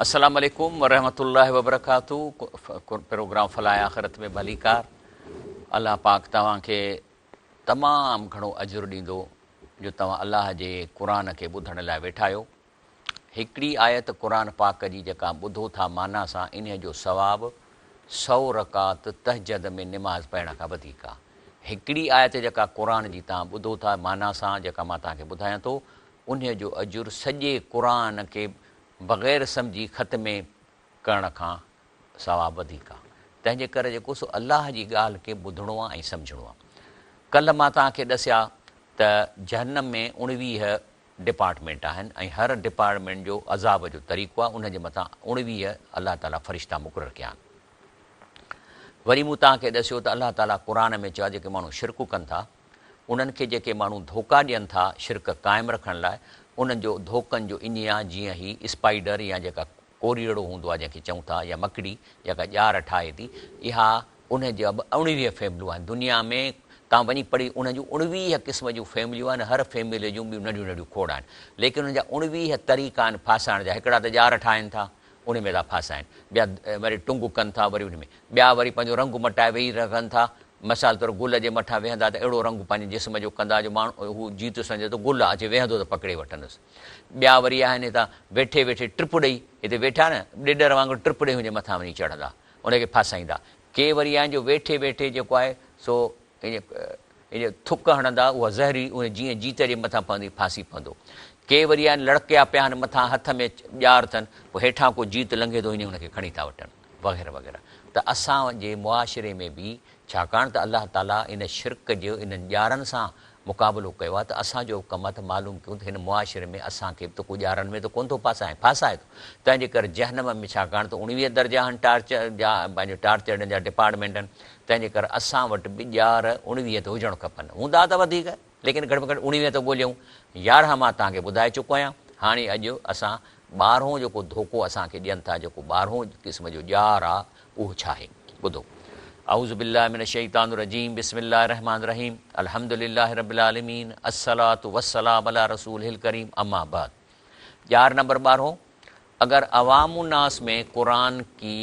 السلام عليڪم ورحمة الله وبرڪاته پروگرام فلاح آخرت ۾ ڀليڪار الله پاڪ توهان کي تمام گهڻو اجر ڏيندو جو توهان الله جي قرآن کي ٻڌڻ لاء ويٺا آهيو. هڪڙي آيت قرآن پاڪ جي جيڪا ٻڌو ٿا معنيٰ سان انهيء جو ثواب سئو رڪعت تهجد ۾ نماز پڙهڻ کان وڌيڪ آ. هڪڙي آيت جيڪا قرآن جي توهان ٻڌو ٿا معنيٰ سان جيڪا مان توهان کي ٻڌايان ٿو انهيء جو اجر سڄي قرآن کي بغير سمجهي ختمي ڪرڻ کان ثواب وڌيڪ آ. تنهن جي ڪري جيڪو سو الله جي ڳالهه کي ٻڌڻو آ ۽ سمجهڻو آ. ڪلهه مان توهان کي ڏسيا ته جهنم ۾ 19 ڊپارٽمينٽ آهن ۽ هر ڊپارٽمينٽ جو عذاب جو طريقو آ ان جي مٿان 19 الله تعاليٰ فرشتا مقرر ڪيا آهن. وري مون توهان کي ڏسيو ته الله تعاليٰ قرآن ۾ چيو آ جيڪي ماڻهو شرڪ ڪن ٿا انهن کي جيڪي ماڻهو ڌوڪا ڏين ٿا شرڪ قائم رکڻ لاء انهن جو ڌوڪن جو ائين آ جيئن هي اسپائيڊر يا جيڪا ڪوريئڙو هوندو آهي جنهن کي چئون ٿا يا مڪڙي جيڪا ڄار ٺاهي ٿي اها ان جا به 19 فيمليون آهن دنيا ۾ توهان وڃي پڙهي انهن جون 19 قسم جون فيمليون آهن هر فيملي جون ٻيون ننڍيون ننڍيون کوڙ آهن ليڪن انهن جا 19 طريقا آهن ڦاسائڻ جا هڪڙا ته ڄار ٺاهن ٿا ان ۾ ٿا ڦاسائن ٻيا وري ٽنگ ڪن ٿا وري ان ۾ ٻيا وري پنهنجو رنگ مٽائي ويهي رهن ٿا مثال طور گل جي مٿان ويهندا ته اهڙو رنگ پنهنجي جسم جو ڪندا جو ماڻهو هو جيت سمجهي ٿو گل آهي اچي ويهندو ته پڪڙي وٺندس ٻيا وري آهن هتان ويٺي ويٺي ٽپ ڏئي هتي ويٺا نه ڏيڏر وانگر ٽپ ڏئي هن جي مٿان وڃي چڙهندا ان کي ڦاسائيندا. ڪي وري آهن جو ويٺي ويٺي جيڪو آهي سو ائين ائين ٿڪ هڻندا اها زهري ان جيئن جيت جي مٿان پوندي ڦاسي پوندو. ڪي وري آهن لڙڪيا پيا آهن مٿان هٿ ۾ ڄار اٿن پوء هيٺان ڪو جيت لنگهي ٿو وڃي ان کي کڻي ٿا وٺن وغيره وغيره ته اسان جي معاشري ۾ به ڇاڪاڻ ته الله تعالي ان شرڪ جي انهن ڄارن سان مقابلو ڪيو آهي ته اسان جو ڪم آهي ته معلوم ڪيون ته هن معاشري ۾ اسان کي به ته ڪو ڄارن ۾ ته ڪونه ٿو ڦاسائي ۽ ڦاسائي ٿو تنهن جي ڪري جهنم ۾ ڇاڪاڻ ته 19 درجا آهن ٽارچر جا پنهنجو ٽارچرن جا ڊپارٽمينٽ آهن تنهن جي ڪري اسان وٽ به ڄار 19 ته هجڻ کپن هوندا ته وڌيڪ ليڪن گهٽ ۾ گهٽ 19 ته ڳوليون 11 مان توهان کي ٻڌائي چڪو آهيان هاڻي اڄ اسان ٻارهون جيڪو ڌوڪو اسان کي ڏين ٿا جيڪو ٻارهون قسم جو ڄار آهي اهو ڇا آهي؟ ٻڌو. اعوذ بالله من الشيطان الرجيم بسم الله الرحمٰن الرحيم الحمد لله رب العالمين الصلوة والسلام علي رسوله الڪريم اما بعد ڄار نمبر ٻارهون اگر عوام الناس ۾ قرآن ڪي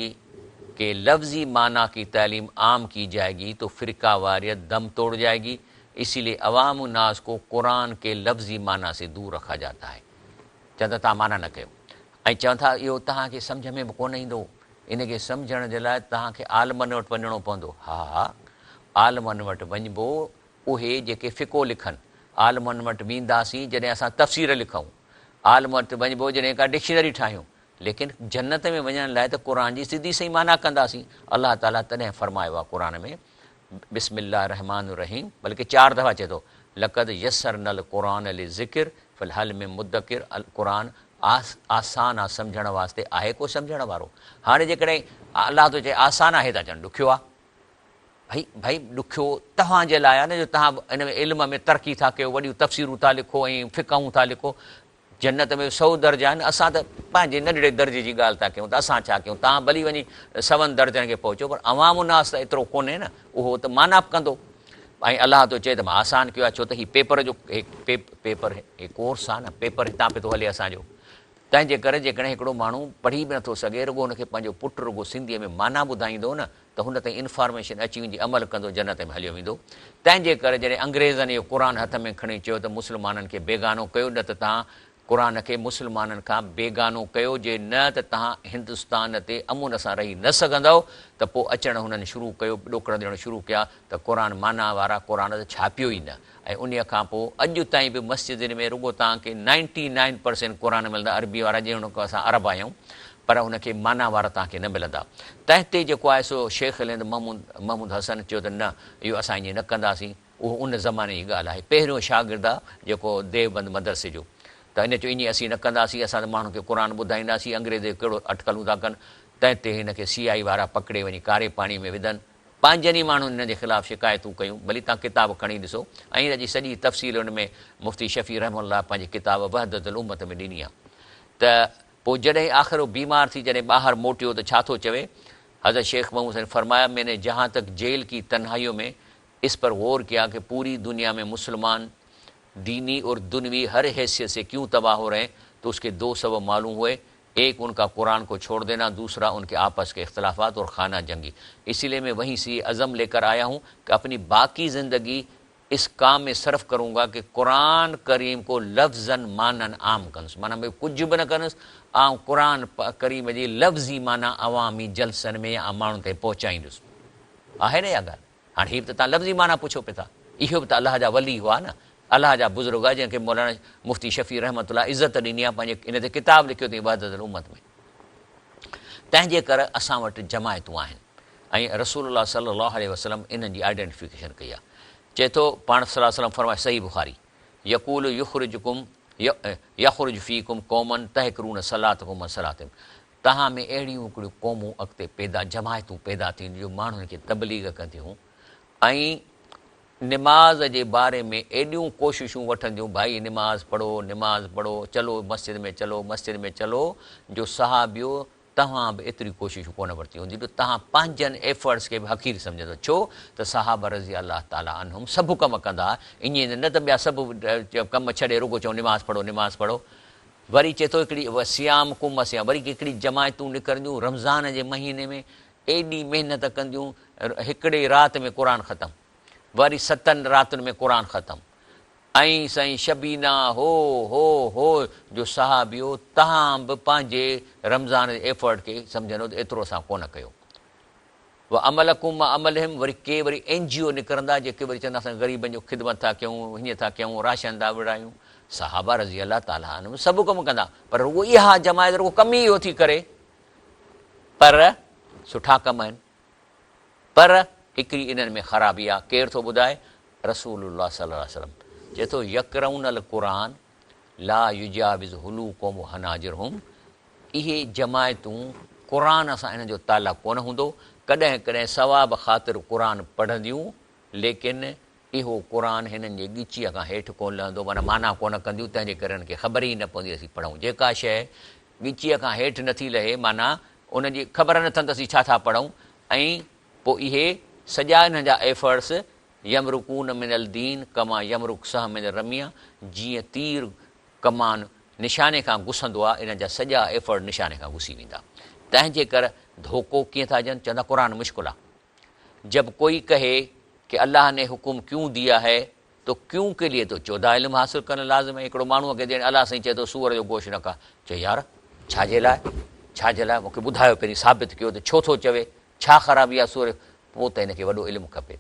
ڪي لفظي معنيٰ ڪي تعليم عام ڪي جائي گي تو فرقه واريت دم توڙ جائي گي اسي لئي عوام الناس ڪو قرآن ڪي لفظي معنيٰ سي دور رکا جاتا هي چون ٿا توهان معنيٰ نه ڪيو ۽ چون ٿا اهو توهان کي سمجهه ۾ به ڪونه ايندو، ان کي سمجهڻ جي لاء توهان کي عالمن وٽ وڃڻو پوندو. ها عالمن وٽ وڃبو، اهي جيڪي فقه لکن، عالمن وٽ وينداسين جڏهن اسان تفسير لکون، عالمن وٽ وڃبو جڏهن ڪا ڊڪشنري ٺاهيون، ليڪن جنت ۾ وڃڻ لاء ته قرآن جي سڌي سئين معنيٰ ڪنداسين. الله تعاليٰ تڏهن فرمايو آهي قرآن ۾، بسم الله الرحمٰن الرحيم بلڪه چار دفعا چئي ٿو لقد يسرنا القرآن للذڪر فهل من مدڪر القرآن آسان آ سمجهڻ واسطي آهي ڪو سمجهڻ وارو هاڻي جيڪڏهن الله ٿو چئي آسان آهي ٿا چون ڏکيو آ ڀئي ڀئي ڏکيو توهان جي لاء آ نه جو توهان ان ۾ علم ۾ ترقي ٿا ڪيو وڏيون تفسيرون ٿا لکو ۽ فقهون ٿا لکو جنت ۾ سئو درجا آهن، اسان ته پنهنجي ننڍڙي درجي جي ڳالهه ٿا ڪيون ته اسان ڇا ڪيون، توهان ڀلي وڃي سون درجن کي پهچو پر عوام الناس ته ايترو ڪونهي نه، اهو ته معنيٰ به ڪندو ۽ الله ٿو چئي ته مان آسان ڪيو آهي ڇو ته هي پيپر جو هي پيپر هي ڪورس آهي نه پيپر هتان پيو ٿو هلي اسان جو تنهن جي ڪري جيڪڏهن هڪڙو ماڻهو پڙهي به نٿو سگهي رڳو هن کي پنهنجو پٽ رڳو سنڌيء ۾ معنيٰ ٻڌائيندو نه ته هن تائين انفارميشن اچي ويندي عمل ڪندو جنت ۾ هليو ويندو. تنهن جي ڪري جڏهن انگريزن اهو قرآن هٿ ۾ کڻي چيو ته مسلمانن کي بيگانو ڪيو نه ته توهان قرآن کي مسلمانن کان بيگانو ڪيو جي نه ته توهان هندستان تي امن سان رهي نه سگهندؤ ته پوء اچڻ هنن شروع ڪيو ڏوڪڙ ڏيڻ شروع ڪيا ته قرآن معنيٰ وارا قرآن ته ڇاپيو ئي نه ۽ انهيء کان پوء اڄ تائين به مسجدن ۾ رڳو توهان کي نائنٽي نائن پرسينٽ قرآن ملندا عربي وارا جهڙوڪ اسان عرب آهيون پر ان کي معنيٰ وارا توهان کي نه ملندا. تنهن تي جيڪو آهي سو شيخ الهند محمود محمود حسن چيو ته نه اهو اسان ائين نه ڪنداسين. اهو ان زماني جي ڳالهه آهي. پهريون شاگرد آ جيڪو ديوبند مدرسي جو ته هن چيو ائين اسين نه ڪنداسين اسان ته ماڻهن کي قرآن ٻڌائينداسين انگريز ڪهڙو اٽڪلون ٿا ڪن. تنهن تي هن کي سي آئي وارا پڪڙي وڃي ڪاري پاڻي ۾ وڌن. پنهنجن ئي ماڻهن هن جي خلاف شڪايتون ڪيون. ڀلي توهان ڪتاب کڻي ڏسو ۽ ان جي سڄي تفصيل ان ۾ مفتي شفيع رحمه الله پنهنجي ڪتاب وحدت الامت ۾ ڏني آ ته پوء جڏهن آخر هو بيمار ٿي جڏهن ٻاهر موٽيو ته ڇا ٿو چوي؟ حضرت شيخ محمود حسين فرمايا، مين ني جهان تڪ جيل ڪي تنهائيون مين اس پر غور ڪيا ڪه پوري دنيا مين مسلمان ديني اور دنوي هر حيثيت سي ڪيون تباه هو رهي هين تو اس ڪي دو سبب معلوم هوئي एक उनका कुरान को छोड़ देना, दूसरा उनके आपस के इख्तलाफात और खाना जंगी। इसीलिए मैं वहीं से ये अज़म लेकर आया हूँ कि अपनी बाकी ज़िंदगी इस काम में सर्फ़ करूँगा कि कुरान करीम को लफ़्ज़न मानन आम कंदुसि, माना ॿियो कुझु बि न कंदुसि, आउं कुरान करीम जी लफ़्ज़ी माना अवामी जलसनि में या माण्हुनि ताईं पहुचाईंदुसि। आहे न इहा ॻाल्हि? हाणे हीअ बि त तव्हां लफ़्ज़ी माना पुछो पिया था, इहो बि त अलाह जा वली हुआ न, अलाह जा बुज़ुर्ग हुआ, जंहिंखे मौलाना मुफ्ती शफ़ी रहमतुल्लाह इज़त ॾिनी आहे, पंहिंजे इन ते किताब लिखियो अथई वहदत उम्मत में। तंहिंजे करे असां वटि जमायतूं आहिनि ऐं रसूलुल्लाह सल्लल्लाहु अलैहि वसल्लम इन्हनि जी आइडेंटिफिकेशन कई आहे। चए थो पाण सल्लल्लाहु अलैहि वसल्लम फरमाए, सही बुखारी, यकूल युखरिजुकुम यखरुज फीकुम कौमन तहकरून सलातकुम व सलातिहिम, तव्हां में अहिड़ियूं हिकिड़ियूं क़ौमूं अॻिते पैदा, जमायतूं पैदा थींदियूं जो माण्हुनि खे तबलीग कंदियूं ऐं नमाज़ जे बारे में एॾियूं कोशिशूं वठंदियूं, भाई नमाज़ पढ़ो, नमाज़ पढ़ो, चलो मस्जिद में चलो, मस्जिद में चलो, जो सहाबियो तव्हां बि एतिरी कोशिशूं कोन वरितियूं हूंदियूं, जो तव्हां पंहिंजनि एफर्ट्स खे बि हक़ीर सम्झंदो। छो त सहाबा रज़ी अल्लाह ताला अन्हुम सभु कम कंदा हुआ, ईअं न त ॿिया सभु कम छॾे रुगो चऊं नमाज़ पढ़ो, नमाज़ पढ़ो। वरी चए थो हिकिड़ी सियाम कुम सियाम, वरी हिकिड़ी जमायतूं निकिरंदियूं रमज़ान जे महीने में, एॾी महिनत कंदियूं, हिकिड़े राति में क़ुर ख़तमु, वरी सतनि रातियुनि में क़ुर ख़तमु, ऐं साईं शबीना हो हो हो जो सहाबियो तव्हां बि पंहिंजे रमज़ान जे एफर्ट खे सम्झंदो त एतिरो असां कोन कयो। व अमलकुम व अमलहिम, वरी के वरी एन जी ओ निकिरंदा जेके वरी चवंदा असां ग़रीबनि जो ख़िदमत था कयूं, हीअं था कयूं, राशन था विढ़ायूं। सहाबा रज़ी अल्लाह ताला अन्हुम सभु कमु कंदा, पर रुगो इहा जमायत रुगो कमु ई इहो थी करे, पर सुठा कम आहिनि, पर हिकिड़ी इन्हनि में ख़राबी आहे। केरु थो ॿुधाए? रसूलुल्लाह सल्लल्लाहु अलैहि वसल्लम चए थो यकरऊन अल क़ुरान ला युजाविज़ हुलूक़ुहुम व हनाजिरहुम, इहे जमायतूं क़ुरान सां इन्हनि जो तालुक़ कोन हूंदो, कॾहिं कॾहिं सवाब ख़ातिर क़ुरान पढ़ंदियूं, लेकिन इहो क़ुरान हिननि जे ॻिचीअ खां हेठि कोन लहंदो, माना माना कोन कंदियूं, तंहिंजे करे हिननि खे ख़बर ई न पवंदी असीं पढ़ूं। जेका शइ ॻिचीअ खां हेठि नथी लहे, माना उनजी ख़बर न अथनि त असीं छा था पढ़ूं, ऐं पोइ इहे सॼा इन्हनि जा एफर्ट्स यमरुकून मिनल दीन कमा यमरुक सहम मिन रमिया, जीअं तीर कमान निशाने खां घुसंदो आहे, इन्हनि जा सॼा एफर्ट निशाने खां घुसी वेंदा। तंहिंजे करे धोखो कीअं था ॾियनि? चवंदा क़ुरान मुश्किल आहे। जब कोई कहे कि अल्लाह ने हुकुम क्यों दिया है तो क्यों के लिए तो 14 इल्म हासिल करणु लाज़िम आहे। हिकिड़ो माण्हूअ खे ॼण अल्लाह साईं चए थो सूअर जो गोश्त न खा, चए यार छाजे लाइ, छाजे लाइ मूंखे ॿुधायो पहिरीं, साबित कयो त छो थो चवे, छा ख़राबी आहे सूअर, पोइ त हिनखे वॾो इल्मु खपे।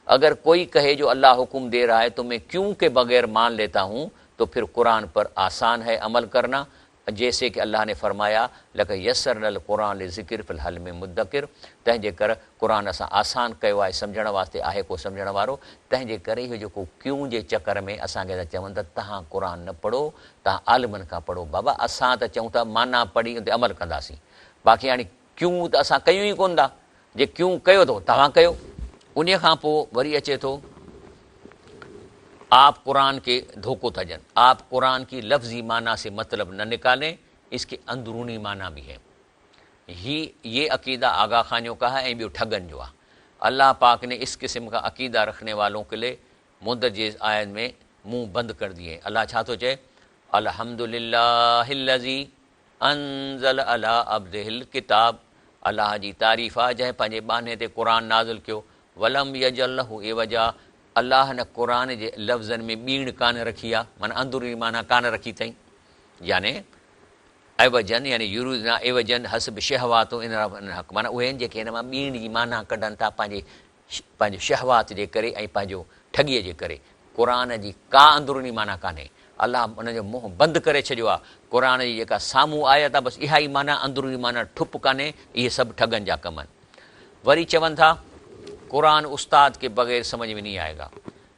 अगर कोई कहे जो अल्लाह हुकुम दे रहा है तो मैं क्यों के बग़ैर मान लेता हूँ तो फिर कुरान पर आसान है अमल करना, जैसे कि अल्लाह ने फरमाया लक यस्सरनल कुरान लिज़िक्र फिल हल मिन मुद्दकिर, तंहिंजे करे कुरान असां आसान कयो आहे सम्झण वास्ते, आहे को सम्झण वारो। तंहिंजे करे इहो जेको क्यों जे चकर में असांखे था चवनि त तव्हां कुरान न पढ़ो, तव्हां आलिमनि खां पढ़ो। बाबा असां त चऊं था माना पढ़ी उन ते अमल कंदासीं, बाक़ी हाणे क्यों त असां कयूं ई कोन था, जे क्यों कयो त तव्हां कयो। उन खां पोइ वरी अचे थो आप कुरान के धोखो था ॾियनि, आप कुरान की लफ्ज़ी माना से मतलब न निकालें, इसके अंदरूनी माना भी है। ही ये अकीदा आगा खानियों का है ऐं ॿियो ठगनि जो आहे। अल्लाह पाक ने इस किस्म का अकीदा रखने वालों के लिए मुंदरज आयत में मुंह बंद कर दिए। अल्लाह छा थो चए? अल्हम्दुलिल्लाहिल्लज़ी अंज़ल अला अब्दिहिल किताब, अल्लाह जी तारीफ़ आहे जंहिं पंहिंजे ॿान्हे ते क़ुरान नाज़िल कयो। वलम यजअल लहू इवजा, अल्लाह हिन क़ुरान जे लफ़्ज़नि में ॿीण कान रखी आहे, माना अंदरूनी माना कान रखी अथई, यानी इवजन यानी युरीदना इवजन हसब शहवात इन हक़, माना उहे आहिनि जेके हिन मां ॿीण जी माना कढनि था पंहिंजे शहवात जे करे ऐं पंहिंजो ठॻीअ जे करे। क़ुरान जी का अंदरूनी माना कान्हे, अल्लाह उनजो मुंहुं बंदि करे छॾियो आहे। क़ुरान जी जेका साम्हूं आयत आहे बसि इहा ई माना, अंदरूनी माना ठुप कान्हे, इहे सभु ठगनि जा कम आहिनि। वरी चवनि था कुरान उस्ताद के बग़ैर समझ में नहीं आएगा।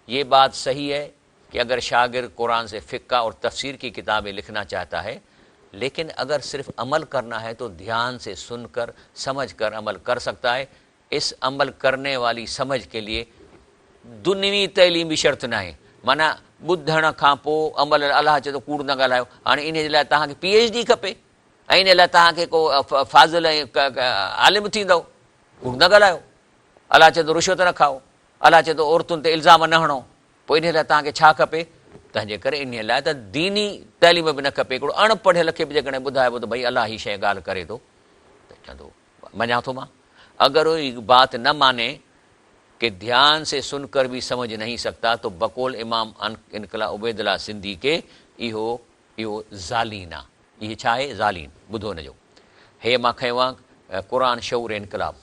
ये बात सही है कि अगर शागिर्द कुरान से फ़िक़्ह और तफसीर की किताबें लिखना चाहता है, लेकिन अगर सिर्फ़ अमल करना है तो ध्यान से सुनकर समझ कर अमल कर सकता है। इस अमल करने वाली समझ के लिए दुनिवी तइलीम बि शर्त न आहे। माना ॿुधण खां पोइ अमल, अलाह चए थो कूड़ न ॻाल्हायो, हाणे इन जे लाइ तव्हांखे पी एच डी खपे ऐं इन लाइ तव्हांखे को फ़ाज़िल ऐं आलिम थींदव, कूड़ न ॻाल्हायो। अलाह चए थो रिश्वत न खाओ, अलाह चए थो औरतुनि ते इल्ज़ाम न हणो, पोइ इन लाइ तव्हांखे छा खपे? تنهن جي ڪري انهيء لاء ته ديني تعليم به نه کپي. هڪڙو اڻ پڙهيل کي به جيڪڏهن ٻڌائبو ته ڀئي الله هي شيء ڳالهه ڪري ٿو ته چوندو مڃان ٿو مان. اگر هو هي بات نه ماني ڪي ڌيان سي سن ڪر ڀي سمجهه نهين سڪتا تو بقول امام انقلا عبيدالله سنڌي ڪي اهو اهو ضالين آ. اهي ڇا آهي؟ ضالين. ٻڌو ان جو. هيء مان کنيو آ قرآن شعور انقلاب.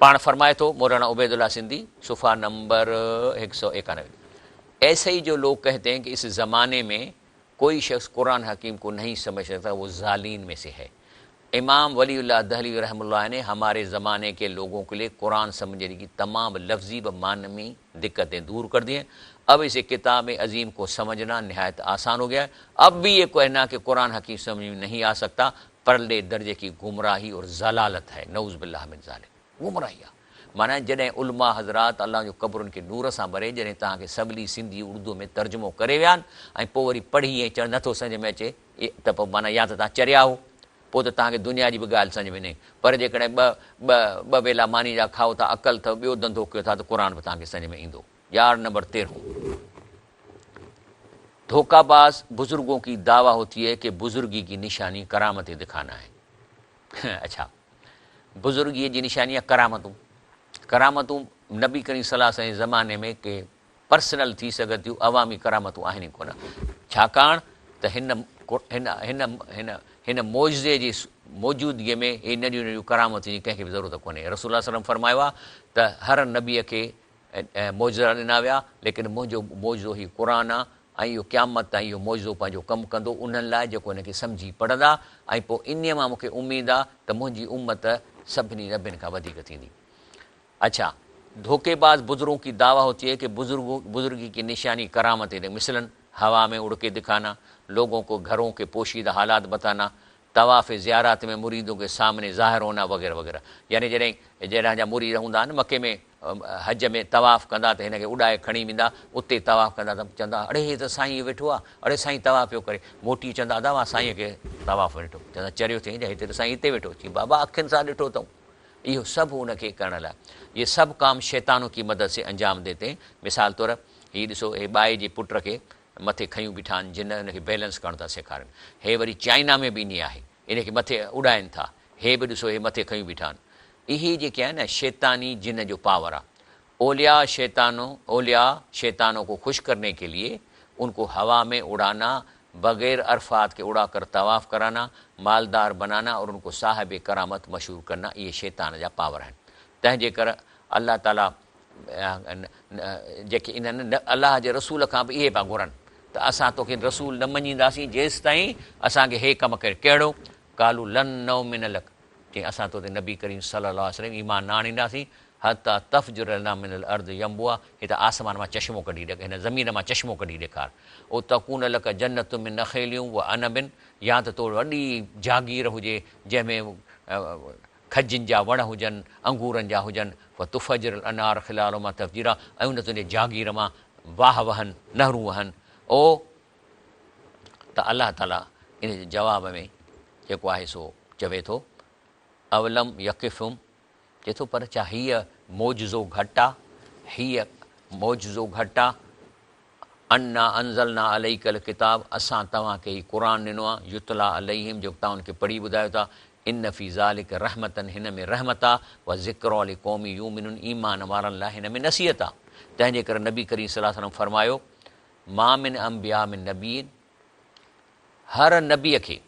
پاڻ فرمائي ٿو مولانا عبيدالله سنڌي صفحه نمبر هڪ سؤ ايڪانوي ايسي هي جو لوگ ڪهتي هين ڪي اس زماني ۾ ڪوئي شخص قرآن حڪيم ڪو نهين سمجھ سڪتا وو ضالين ۾ سي هي. امام ولي الله دهلوي رحمه الله ني هماري زماني ڪي لوگون ڪي لئي قرآن سمجهني ڪي تمام لفظي و معنوي دقتين دور ڪر the هين اب اسي ڪتاب عظيم ڪو سمجهنا نهايت آسان هو گيا هي اب ڀي يه ڪهنا ڪي قرآن حڪيم سمجھ ۾ نهين آ سڪتا پرلي درجي ڪي گمراهي اور ضلالت هي نعوذ بالله من ذلڪ گمراهي آ معنيٰ جڏهن علماء حضرات الله جو قبرن کي نور سان ڀري جڏهن توهان کي سولي سنڌي اردو ۾ ترجمو ڪري ويا آهن ۽ پوء وري پڙهي ۽ چوڻ نٿو سمجهه ۾ اچي ته پوء معنيٰ يا ته توهان چريا هو پوء ته توهان کي دنيا جي به ڳالهه سمجهه ۾ نه ايندي پر جيڪڏهن ٻه ٻه ٻه ويلا ماني جا کائو ٿا عقل اٿو ٻيو ڌنڌو ڪيو ٿا ته قرآن به توهان کي سمجهه ۾ ايندو. ڄار نمبر تيرهون ڌوڪا باز بزرگون ڪي دعويٰ هوتي هي ڪي بزرگي ڪي نشاني ڪرامتين دکانا هي اڇا بزرگي جي نشاني آهي ڪرامتون ڪرامتون نبي ڪريم صلي الله عليه وسلم جي زماني ۾ ڪي پرسنل ٿي سگهن ٿيون عوامي ڪرامتون آهن ئي ڪونه ڇاڪاڻ ته هن هن هن هن هن معجزي جي موجودگي ۾ هي ننڍيون ننڍيون ڪرامتون جي ڪنهن کي به ضرورت ڪونهي رسول الله صلي الله عليه وسلم فرمايو آهي ته هر نبي کي معجزا ڏنا ويا، ليڪن منهنجو معجزو هي قرآن آ ۽ اهو قيامت تائين اهو معجزو پنهنجو ڪم ڪندو انهن لاء جيڪو ان کي سمجهي پڙهندا ۽ پوء انهيء مان مون کي اميد آ ته منهنجي امت سڀني نبين کان وڌيڪ ٿيندي. اڇا ڌوڪي باز بزرگون ڪي دعويٰ هوتي هي ڪي بزرگون بزرگي ڪي نشاني ڪرامت هي مثلاً هوا ۾ اڙ ڪي دکانا، لوگون ڪو گهرون ڪي پوشيده حالات بتانا، طواف زيارات ۾ مريدون ڪي سامني ظاهر هونا وغيره وغيره يعني جڏهن جڏهن جا مريد هوندا آهن مڪي ۾ حج ۾ طواف ڪندا ته هن کي اڏائي کڻي ويندا اتي طواف ڪندا ته چوندا اڙي هي ته سائين ويٺو آهي اڙي سائين طواف پيو ڪري موٽي چوندا ادا مان سائين کي طواف ۾ ڏٺو چوندا چريو ٿئين ڇا هتي ته سائين هتي ويٺو چي بابا اکين سان ڏٺو اٿئون اهو سڀ ان کي ڪرڻ لاء يي سڀ ڪام شيطانون ڪي مدد سي انجام ديتي هين مثال طور هي ڏسو هي ٻائي جي پٽ کي مٿي کنيون بيٺا آهن جن ان کي بيلنس ڪرڻ ٿا سيکارين. هي وري چائنا ۾ به ائين آهي. ان کي مٿي اڏائين ٿا. هي به ڏسو هي مٿي کنيون بيٺا آهن. اهي جيڪي آهن نه شيطاني جن جو پاور آهي. اولياء شيطانو اولياء شيطانو ڪو خوش ڪرني ڪي ليي ان ڪو هوا ۾ اڙانا بغير عرفات ڪي اڙا ڪر طواف ڪرانا مالدار بنانا اور ان ڪو صاحب ڪرامت مشهور ڪرنا اهي شيطان جا پاور آهن. تنهن جي ڪر الله تعالي جيڪي انهن الله جي رسول کان به اهي پيا گهرن ته اسان توکي رسول نه مڃينداسين جيستائين اسان کي هي ڪم ڪري ڪهڙو قالوا لن نؤمن لڪ چيائين اسان تو تي نبي ڪريم صلي الله عليه وسلم ايمان نه آڻينداسين حتي تفجر لنا من الارض ينبوعا هي ته آسمان مان چشمو ڪڍي ڏي هن زمين مان چشمو ڪڍي ڏيکار او تڪون لڪ جنت من نخيل و عنب يا ته تو وٽ وڏي جاگير هجي جنهن ۾ کجين جا وڻ هجن، انگورن جا هجن، وتفجر الانهار خلالهما تفجيرا ۽ ان تنهنجي جاگير مان واهه وهن، نهرون وهن، او ته الله تعالي ان جي جواب ۾ جيڪو آهي سو چوي ٿو، اولم يڪفهم چئي ٿو پر ڇا هيء معجزو گهٽ آ، هيء معجزو گهٽ آ، انا انزلنا عليک الڪتاب اسان توهان کي هي قرآن ڏنو آهي، يتليٰ عليهم جيڪو توهان کي پڙهي ٻڌايو ٿا، ان في ذلک رحمة هن ۾ رحمت آهي، وذڪريٰ لقوم يؤمنون ايمان وارن لاء هن ۾ نصيحت آهي. تنهن جي ڪري نبي ڪريم صلي الله عليه وسلم فرمايو، ما من انبياء من نبي هر نبيء کي،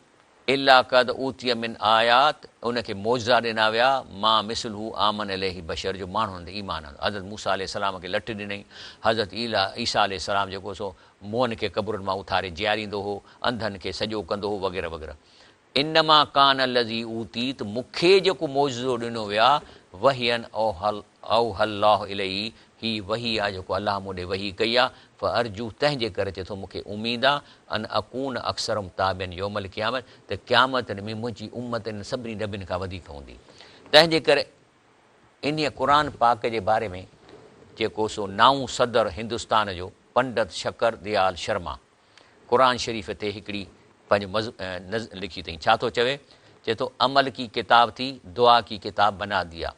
الا قد اوتي من آيات، ان کي معجزا ڏنا ويا، ما مثله آمن اليه بشر جو ماڻهن تي ايمان آندو. حضرت موسيٰ عليه السلام کي لٺ ڏنائين، حضرت عيسيٰ عليه السلام جيڪو سو مئن کي قبرن مان اٿاري جياريندو هو، انڌن کي سڄو ڪندو هو وغيره وغيره. انما ڪان الذي اوتيت مون کي جيڪو معجزو ڏنو ويو آهي، وحيا اوحي الله الي، هي وحي آهي جيڪو الله مون ڏي وحي ڪئي آهي، فارجو تنهن جي ڪري چئي ٿو مون کي اميد آهي، ان اڪون اڪثرهم تابعا يوم القيامة ته قيامت ۾ منهنجي امت انهن سڀني نبين کان وڌيڪ هوندي. تنهن جي ڪري انهيء قرآن پاڪ جي باري ۾ جيڪو سو نائون صدر هندستان جو پنڊت شڪر ديال شرما قرآن شريف تي هڪڙي پنهنجو مض نظ لکي اٿئين. ڇا ٿو چوي؟ چئي ٿو عمل ڪي ڪتاب ٿي دعا ڪي ڪتاب بنا ديا.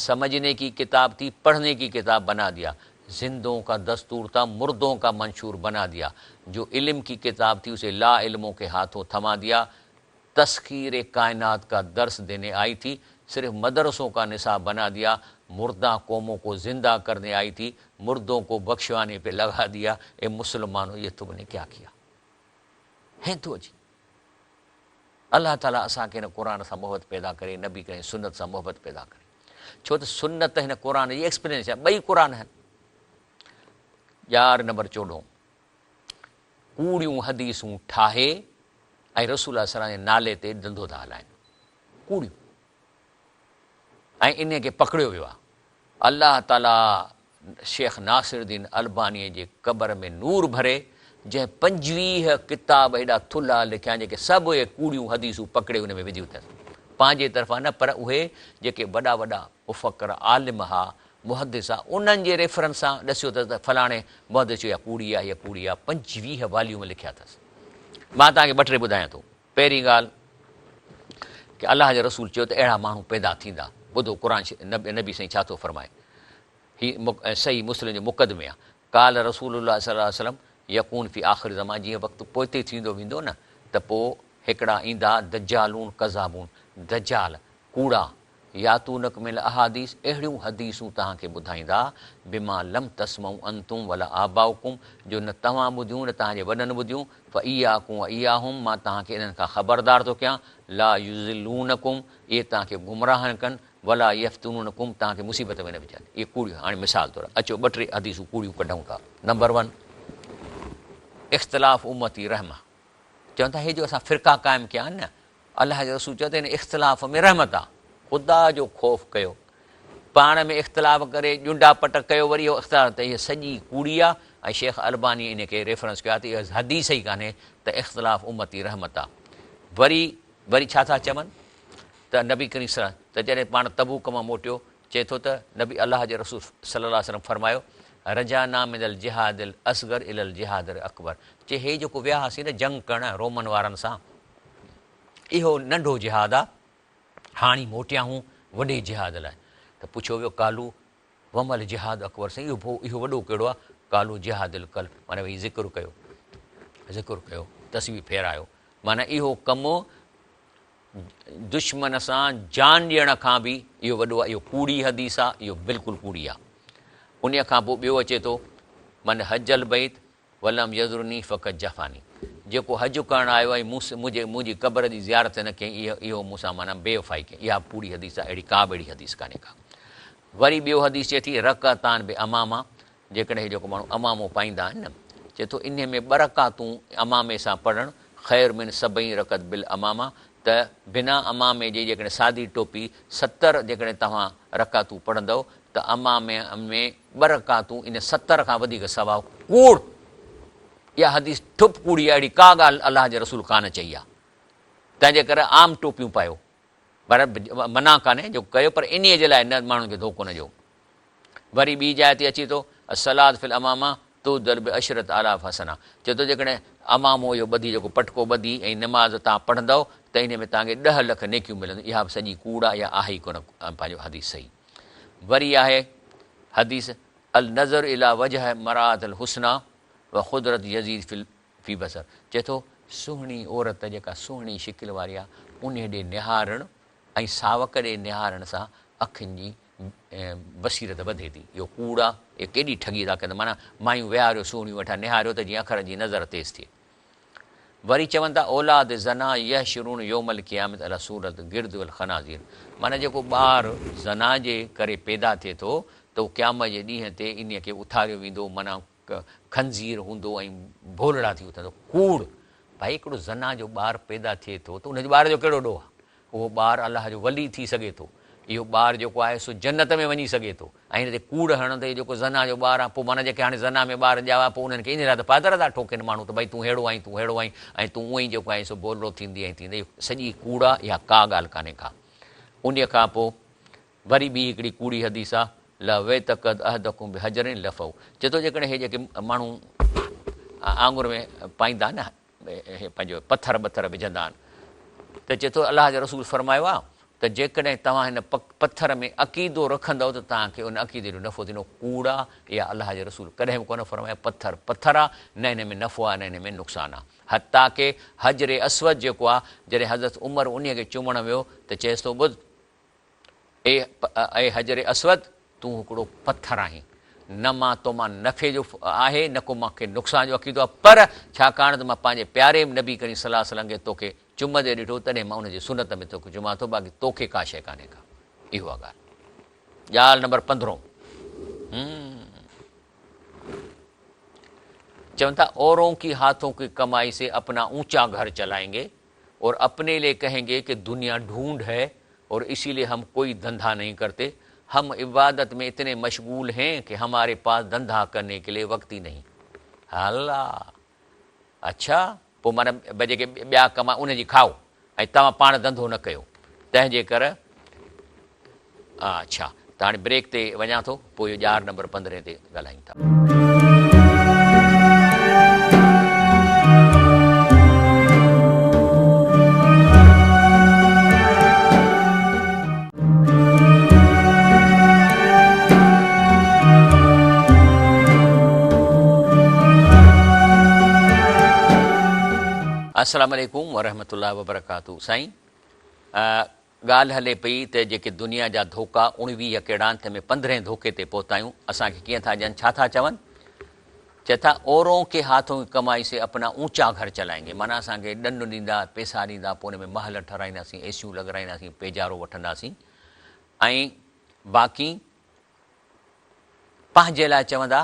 سمجهني ڪي ڪتاب ٿي پڙهني ڪي ڪتاب بنا ديا. زندون کا دستور تھا مردوں کا منشور بنا دیا، جو علم کی کتاب تھی اسے لا علموں کے ہاتھوں تھما دیا، تسخیر کائنات کا درس دینے آئی تھی صرف مدرسوں کا نصاب بنا دیا، مردہ قوموں کو زندہ کرنے آئی تھی مردوں کو بخشوانے پہ لگا دیا۔ اے مسلمانوں یہ تم نے کیا کیا؟ ہیں تو جی الله تعاليٰ اسان کي هن قرآن سان محبت پيدا ڪري، نبي ڪريم سنت سان محبت پيدا ڪري، ڇو ته سنت هن قرآن جي ايڪسپلينيشن آهي، ٻئي قرآن آهن. ڄار نمبر چوڏهون، ڪوڙيون حديثون ٺاهي ۽ رسول الله صلي الله عليه وسلم جي نالي تي ڌنڌو ٿا هلائن، ڪوڙيون، ۽ انهي کي پڪڙيو ويو آهي. الله تعاليٰ شيخ ناصر الدين البانيء جي قبر ۾ نور ڀري، جنهن 25 ڪتاب هيڏا ٿلها لکيا آهن، جيڪي سڀ اهي ڪوڙيون حديثون پڪڙي ان ۾ وڌيون اٿس. پنهنجي طرفان نه پر اهي جيڪي وڏا وڏا مفڪر عالم ها، محدث ها، انهن جي ريفرنس سان ڏسيو اٿس ته فلاڻي محدث چيو اها ڪوڙي آهي، اها ڪوڙي آهي، 25 واليوم لکيا اٿس. مان توهان کي ٻه ٽي ٻڌايان ٿو. پهرين ڳالهه ڪه الله جي رسول چيو ته اهڙا ماڻهو پيدا ٿيندا. ٻڌو قرآن نبي سائين ڇا ٿو فرمائي. هي صحيح مسلم جي مقدمي آ. قال رسول الله صلي الله عليه وسلم يڪون في آخر زمان جيئن وقت پوئتي ٿيندو ويندو نه ته پوء هڪڙا ايندا دجالون ڪذابون دجال ڪوڙا ياتونک من الاحاديث اهڙيون حديثون توهان کي ٻڌائيندا بما لم تسمعوا انتم ولا آباؤڪم جو نه توهان ٻڌيون نه توهان جي وڏن ٻڌيون فاياڪم واياهم مان توهان کي انهن کان خبردار ٿو ڪيان لا يضلونڪم اهي توهان کي گمراهه نه ڪن ولا يفتنونڪم توهان کي مصيبت ۾ نه وجهن اهي ڪوڙيون هاڻي مثال طور اچو ٻه ٽي حديثون ڪوڙيون ڪڍون ٿا نمبر ون اختلاف امتي رحمه چون ٿا هي جو اسان فرقا قائم ڪيا آهن نه الله جي رسول چيو ته ان اختلاف ۾ رحمت آ خدا جو خوف ڪيو پاڻ ۾ اختلاف ڪري ڄنڊا پٽ ڪيو وري اهو اختلاف ته هي سڄي ڪوڙي آ ۽ شيخ الباني ان کي ريفرنس ڪيو آ ته اها حديث ئي ڪانهي ته اختلاف امتي رحمت آ وري وري ڇا ٿا چون ته نبي ڪريم صلي ته جڏهن پاڻ تبوڪ مان موٽيو چئي ٿو ته نبي الله جي رسول صلي الله عليه وسلم فرمايو رجعنا من الجهاد الاصغر الي الجهاد الاڪبر چي هي جيڪو ويا هئاسين نه جنگ ڪرڻ رومن وارن سان اهو ننڍو جهاد آ هاڻي موٽيا هون وڏي جهاد لاء ته پڇيو ويو قالو وما الجهاد اڪبر سائين اهو اهو وڏو ڪهڙو آ قالو جهاد القلب معنيٰ ويهي ذڪر ڪيو ذڪر ڪيو تسبيح ڦيرايو معنيٰ اهو ڪم دشمن سان جان ڏيڻ کان به اهو وڏو آهي، اهو ڪوڙي حديث آهي، اهو بلڪل ڪوڙي آهي. انهيء کان پوء ٻيو اچي ٿو، من حج البيت ولم يزرني فقد جفاني جيڪو حج ڪرڻ آيو ۽ مون منهنجي منهنجي قبر جي زيارت نه ڪيائين اهو اهو مون سان معنيٰ بي وفائي ڪيائين. اها به ڪوڙي حديث آهي، اهڙي ڪا به اهڙي حديث ڪانهي ڪا. وري ٻيو حديث چئي ٿي، رڪعتان بعمامه جيڪڏهن هي جيڪو ماڻهو عمامو پائيندا آهن نه، چئي ٿو انهيء ۾ ٻه رڪعتون عمامي سان پڙهڻ خير من سبعين رڪعت بالعمامه ته بنا عمامي جي جيڪڏهن سادي ٽوپي 70 جيڪڏهن توهان رڪعتون پڙهندؤ ته عمامي ۾ ٻه رڪعتون ان 70 کان وڌيڪ ثواب ڪوڙ! اها حديث ٺپ ڪوڙي آهي اهڙي ڪا ڳالهه الله جي رسول ڪانه چئي آهي تنهنجي ڪري عام ٽوپيون پايو پر منع ڪانهي جو ڪيو پر انهيء جي لاء نه ماڻهن کي ڌوڪو نه ڏيو. وري ٻي جاء تي اچي ٿو، الصلوة في العمامة تعدل بعشرة آلاف حسنة چئي ٿو جيڪڏهن عمامو اهو ٻڌي جيڪو پٽڪو ٻڌي ۽ نماز توهان پڙهندؤ ته انهيء ۾ توهان کي ڏهه لک نيڪيون ملنديون اها به سڄي ڪوڙ آهي اها آهي ئي ڪونه پنهنجو حديث صحيح وري آهي حديث النظر الي وجه مراة الحسنيٰ وخضرة يزيد في في بصر چئي ٿو سهڻي عورت جيڪا سهڻي شڪل واري آهي انهيء ڏي نهارڻ ۽ ساوڪ ڏي نهارڻ سان اکين جي بصيرت وڌي ٿي. اهو ڪوڙ آ، اهي ڪيڏي ٺڳي ٿا ڪن، معنيٰ مايون ويهاريو سهڻيون ويٺا نهاريو ته جيئن اکرن جي نظر تيز ٿئي. وري چون ٿا اولاد زنا يحشرون يوم القيامت علي صورت قرد والخنازير معنيٰ جيڪو ٻار زنا جي ڪري پيدا ٿئي ٿو ته اهو قيامت جي ڏينهن تي انهيء کي اٿاريو ويندو معنيٰ خنزير هوندو ۽ ڀولڙا ٿي اٿندو. ڪوڙ! ڀائي هڪڙو زنا جو ٻار پيدا ٿئي ٿو ته ان جو ٻار جو ڪهڙو ڏوهه آهي؟ اهو ٻار الله جو ولي ٿي سگهي ٿو. اهو ٻار جيڪو آهي سو جنت ۾ وڃي سگهي ٿو ۽ هن تي ڪوڙ هڻڻ ته اهو جيڪو زنا جو ٻار آهي پوء معنيٰ جيڪي هاڻي زنا ۾ ٻار ڄاوا پوء انهن کي ان لاء ته پادر ٿا ٺوڪين ماڻهو ته ڀائي تون ههڙو آهين تون ههڙو آهين ۽ تون اونئين جيڪو آهين سو ڀولڙو ٿيندي ۽ ٿيندي اهو سڄي ڪوڙ آهي اها ڪا ڳالهه ڪانهي ڪا. انهيء کان پوء وري ٻي هڪڙي ڪوڙي حديث آ، لو اعتقد احدڪم بحجر لفعه چئي ٿو جيڪڏهن هي جيڪي ماڻهو آڱر ۾ پائيندا آهن نه هي پنهنجو پٿر ٻٿر وجهندا آهن ته چئي ٿو الله جي رسول فرمايو آ ته ته جيڪڏهن توهان هن پٿر ۾ عقيدو رکندؤ ته توهان کي ان عقيدي جو نفعو ٿيندو. ڪوڙ آ، اها الله جي رسول ڪڏهن به ڪونه فرمايو، پٿر پٿر آ، نه ان ۾ نفعو آ نه ان ۾ نقصان آ. حتيٰ ڪه حجر اسود جيڪو آ، جڏهن حضرت عمر انهيء کي چمڻ ويو ته چيس ٿو ٻڌ! اي اي حجر اسود! تون هڪڙو پٿر آهين، نه مان تو مان نفعي جو آهي نه ڪو مان کي نقصان جو عقيدو آهي، پر ڇاڪاڻ ته مان پنهنجي پياري نبي ڪريم صلي الله عليه وسلم کي توکي چمندي ڏٺو تڏهن مان ان جي سنت ۾ توکي چمان ٿو، باقي توکي ڪا شيء ڪانهي ڪا. اهو آهي ڳالهه. ڳالهه نمبر پندرهون. چون ٿا اورون ڪي هاٿون ڪي ڪمائي سي اپنا اونچا گهر چلائين گي اور اپني لئي ڪهين گي ڪي دنيا ڍونڍ هي اور اسي لئي هم ڪوئي ڌنڌا نهين ڪرتي، هم عبادت ۾ اتني مشغول هين ڪه هماري پاس ڌنڌا ڪرني ڪي لئي وقت ئي نهين. الله! اڇا! پوء معنيٰ ڀئي جيڪي ٻيا ڪم آهن انهن جي کائو ۽ توهان پاڻ ڌنڌو نه ڪيو. تنهن جي ڪر اڇا ته هاڻي بريڪ تي وڃان ٿو پوء اهو ڄار نمبر پندرهين تي ڳالهايون ٿا. السلام عليڪم ورحمة الله وبرڪاته سائين ڳالهه هلي پئي ته جيڪي دنيا جا ڌوڪا اڻويهه ڪهڙا آهن تنهن ۾ پندرهين ڌوڪي تي پهتا آهيون اسان کي ڪيئن ٿا ڏين ڇا ٿا چون چئي ٿا اورون ڪي هاٿون ڪي ڪمائي سي اپنا اونچا گهر چلائين گي معنيٰ اسان کي ڏن ڏيندا پئسا ڏيندا پوء ان ۾ محل ٺهرائينداسين ايسيون لڳرائينداسين پيجارو وٺنداسين ۽ باقي پنهنجي لاء چوندا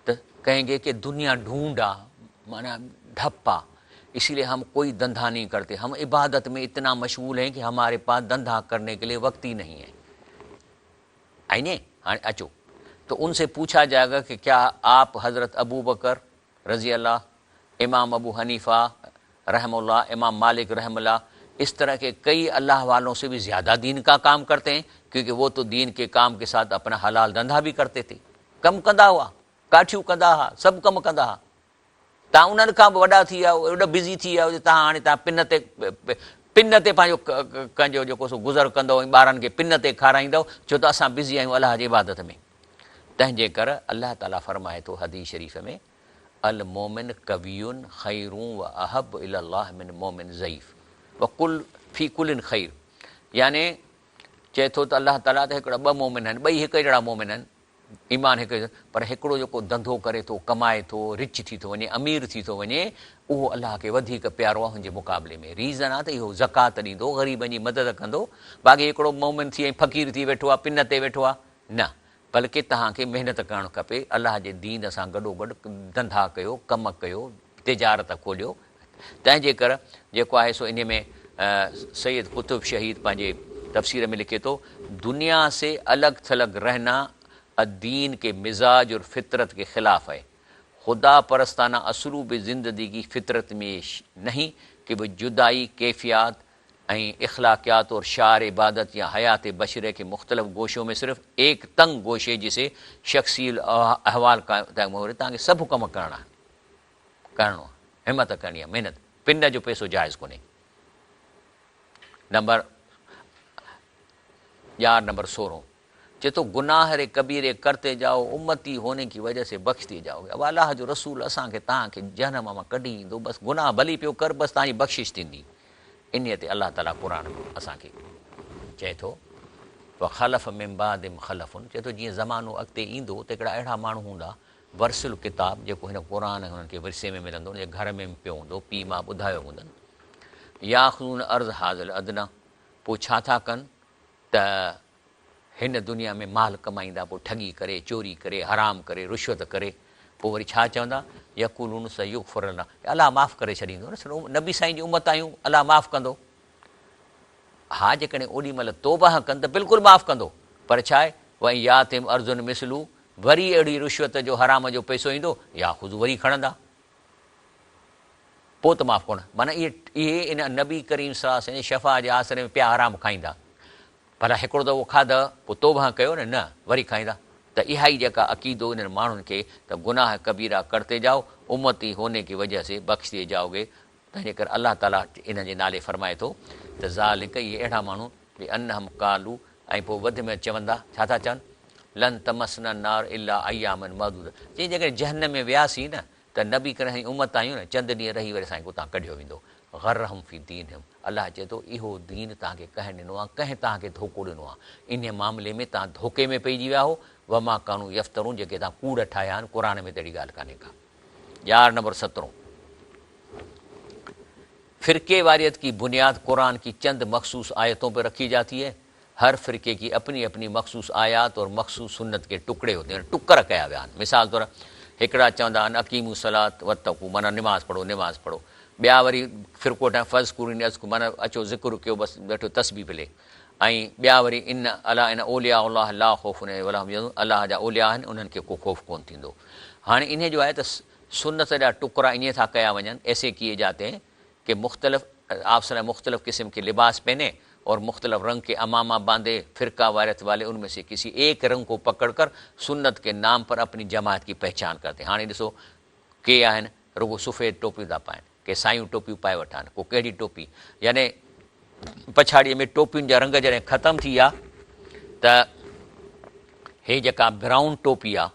ته ڪهين گي ڪي دنيا ڍونڍ آ معنيٰ ڍپ آ اسي لئي هم ڪوئي ڌنڌا نهين ڪرتي هم عبادت ۾ اتنا مشغول هين ڪي هماري پاس ڌنڌا ڪرني ڪي لئي وقت ئي نهين هي آئي هاڻي اچو تو ان سي پوڇا جائي گا ڪي ڪيا آپ حضرت ابوبڪر رضي الله امام ابو حنيفه رحمه الله امام مالڪ رحمه الله اس طرح ڪي ڪئي الله والون سي بهي زياده دين ڪا ڪام ڪرتي هين ڪيونڪه وو تو دين ڪي ڪام ڪي ساٿ اپنا حلال ڌنڌا بهي ڪرتي ٿي ڪم ڪندا هئا ڪاٺيون ڪندا ها سڀ ڪم ڪندا ها تان انهن کان به وڏا ٿي ويا آهيو ايڏا بزي ٿي ويا آهيو جو تان هاڻي تان پن تي پن تي پنهنجو ڪنهنجو جيڪو سو گذر ڪندؤ ۽ ٻارن کي پن تي کارائيندؤ ڇو ته اسان بزي آهيون الله جي عبادت ۾ تنهن جي ڪر الله تعالي فرمائي ٿو حديث شريف ۾ المومن قوي خير و احب الي الله من مومن ضعيف وڪل في ڪل خير يعني چئي ٿو ته الله تعالي ته هڪڙا ٻه مومن آهن ٻئي هڪ جهڙا مومن آهن ايمان هڪ پر هڪڙو جيڪو ڌنڌو ڪري ٿو، ڪمائي ٿو، رچ ٿي ٿو وڃي، امير ٿي ٿو وڃي، اهو الله کي وڌيڪ پيارو آهي هن جي مقابلي ۾. ريزن آهي ته اهو زڪوات ڏيندو، غريبن جي مدد ڪندو، باقي هڪڙو مؤمن ٿي ۽ فقير ٿي ويٺو آهي، پن تي ويٺو آهي. نه، بلڪه توهان کي محنت ڪرڻ کپي، الله جي دين سان گڏوگڏ ڌنڌا ڪيو، ڪم ڪيو، تجارت کوليو، تنهن جي ڪر جيڪو آهي سو انهي ۾ سيد قطب شهيد پنهنجي تفسير ۾ لکي ٿو، دنيا سي الڳ ٿلڳ رهنا الدين ڪي مزاج اور فطرت ڪي خلاف هي. خدا پرستانه اسلوب زندگي فطرت ۾ نهين ڪي وه جدائي ڪيفيات ۽ اخلاقيات اور شعار عبادت يا حيات بشريه ڪي مختلف گوشو ۾ صرف ايڪ تنگ گوشي جسي شخصي الاحوال ڪا توهان کي سڀ ڪم ڪرڻا آهن. ڪرڻو آ همت ڪرڻي آ محنت پن جو پئسو جائز ڪونهي نمبر ڄار نمبر سورهون چي ٿو گناهه ري ڪبيري ڪرتي جائو امتي هوني ڪي وجه سي بخش ديي جائو گي ابا الله جو رسول اسان کي توهان کي جهنم مان ڪڍي ايندو بس گناهه ڀلي پيو ڪر بس توهان جي بخشش ٿيندي انهي تي الله تعالي قرآن ۾ اسان کي چئي ٿو وخلف من بعدهم خلف چئي ٿو جيئن زمانو اڳتي ايندو ته هڪڙا اهڙا ماڻهو هوندا ورثو الڪتاب، جيڪو هن قرآن هنن کي ورثي ۾ ملندو، ان جي گهر ۾ به پيو هوندو، پيء ماء ٻڌايو هوندن. ياخذون عرض هذا الادنيٰ، پوء ڇا ٿا ڪن ته هن دنيا ۾ مال ڪمائيندا، پوء ٺڳي ڪري، چوري ڪري، حرام ڪري، رشوت ڪري، پوء وري ڇا چوندا، يقولون سيغفر لنا، الله معاف ڪري ڇڏيندو، نبي سائين جي امت آهيون، الله معاف ڪندو. ها جيڪڏهن اوڏي مهل توبهه ڪن ته بلڪل معاف ڪندو، پر ڇا آهي، وان ياتهم عرض مثله، وري اهڙي رشوت جو حرام جو پئسو ايندو، ياخذو وري کڻندا، پوء ته معاف ڪونه، معنيٰ اهي اهي ان نبي ڪريم صلي الله عليه وسلم جي شفاعت جي آسري ۾ پيا حرام کائيندا، ڀلا هڪڙو دفعو کاڌء پوء توبهه ڪيو نه، نه وري کائيندا، ته اها ئي جيڪا عقيدو انهن ماڻهن کي ته گناهه ڪبيره ڪرتي جائو، امتي هوني ڪي وجه سي بخش ديي جائوگي، تنهنجي ڪري الله تعاليٰ انهن جي نالي فرمائي ٿو ته ذالڪ اهي اهڙا ماڻهو بانهم قالوا ۽ پوء وڌ ۾ وڌ چوندا، ڇا ٿا چون؟ لن تمسنا النار الا اياما معدوده چي جيڪڏهن جهنم ۾ وياسين نه ته نبي ڪري اسين امت آهيون نه چند ڏينهن رهي وري اسان کي اتان ڪڍيو ويندو. غرهم في دينهم الله چئي ٿو اهو دين توهان کي ڪنهن ڏنو آهي ڪنهن توهان کي ڌوڪو ڏنو آهي انهي معاملي ۾ توهان ڌوڪي ۾ پئجي ويا آهو وما ڪانوا يفترون جيڪي توهان ڪوڙ ٺاهيا آهن قرآن ۾ ته اهڙي ڳالهه ڪانهي ڪا. ڄار نمبر سترهون. فرقي واريت ڪي بنياد قرآن ڪي چند مخصوص آيتون پر رکي جاتي هي. هر فرقي ڪي اپني اپني مخصوص آيات اور مخصوص سنت ڪي ٽڪڙي هوتي هين ٽڪر ڪيا ويا آهن مثال طور هڪڙا چوندا آهن اقيموا الصلوة واتقوا معنيٰ نماز پڙهو نماز پڙهو ٻيا وري فرقو ٺاهين فاذڪروني اذڪر معنيٰ اچو ذڪر ڪيو بس ويٺو تسبيح پلي ۽ ٻيا وري ان الا ان اولياء الله لا خوف عليهم ولا هم يحزنون الله جا اولياء آهن انهن کي ڪو خوف ڪونه ٿيندو هاڻي انهي جو آهي ته سنت جا ٽڪرا ائين ٿا ڪيا وڃن ايسي ڪيئي جاتي هين ڪي مختلف آپ صلي مختلف قسم ڪي لباس پهني اور مختلف رنگ ڪي عمامه باندهي فرقه واريت والي ان ۾ سي ڪسي ايڪ رنگ ڪو پڪڙ ڪر سنت ڪي نام پر اپني جماعت ڪي پهچان ڪرتي هاڻي ڏسو ڪي آهن رڳو سفيد ٽوپيون ٿا پائن ڪي سايون ٽوپيون پائي وٺا آهن ڪو ڪهڙي ٽوپي يعني پڇاڙيء ۾ ٽوپين جا رنگ جڏهن ختم ٿي ويا ته هي جيڪا برائون ٽوپي آ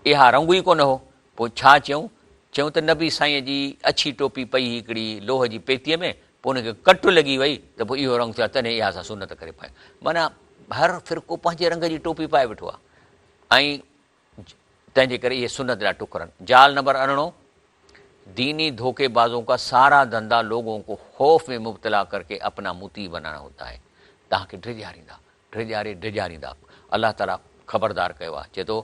اها رنگ ئي ڪونه هو. پوء ڇا چيائون؟ چيائون ته نبي سائينء جي اڇي ٽوپي پئي هئي هڪڙي لوهه جي پيتيء ۾، پوء ان کي ڪٽ لڳي وئي ته پوء اهو رنگ ٿيو آهي، تڏهن اها اسان سنت ڪري پايون. معنيٰ هر فرقو پنهنجي رنگ جي ٽوپي پائي ويٺو آهي ۽ تنهن جي ڪري اهي سنت جا ٽڪر آهن. جال نمبر ارڙهون، ديني ڌوڪي بازون ڪا سارا ڌنڌا لوگون ڪو خوف ۾ مبتلا ڪرڪي اپنا مطيع بنانا هوتا هي. توهان کي ڊيڄاريندا. ڊيڄاري ڊيڄاريندا. الله تعاليٰ خبردار ڪيو آهي، چئي ٿو،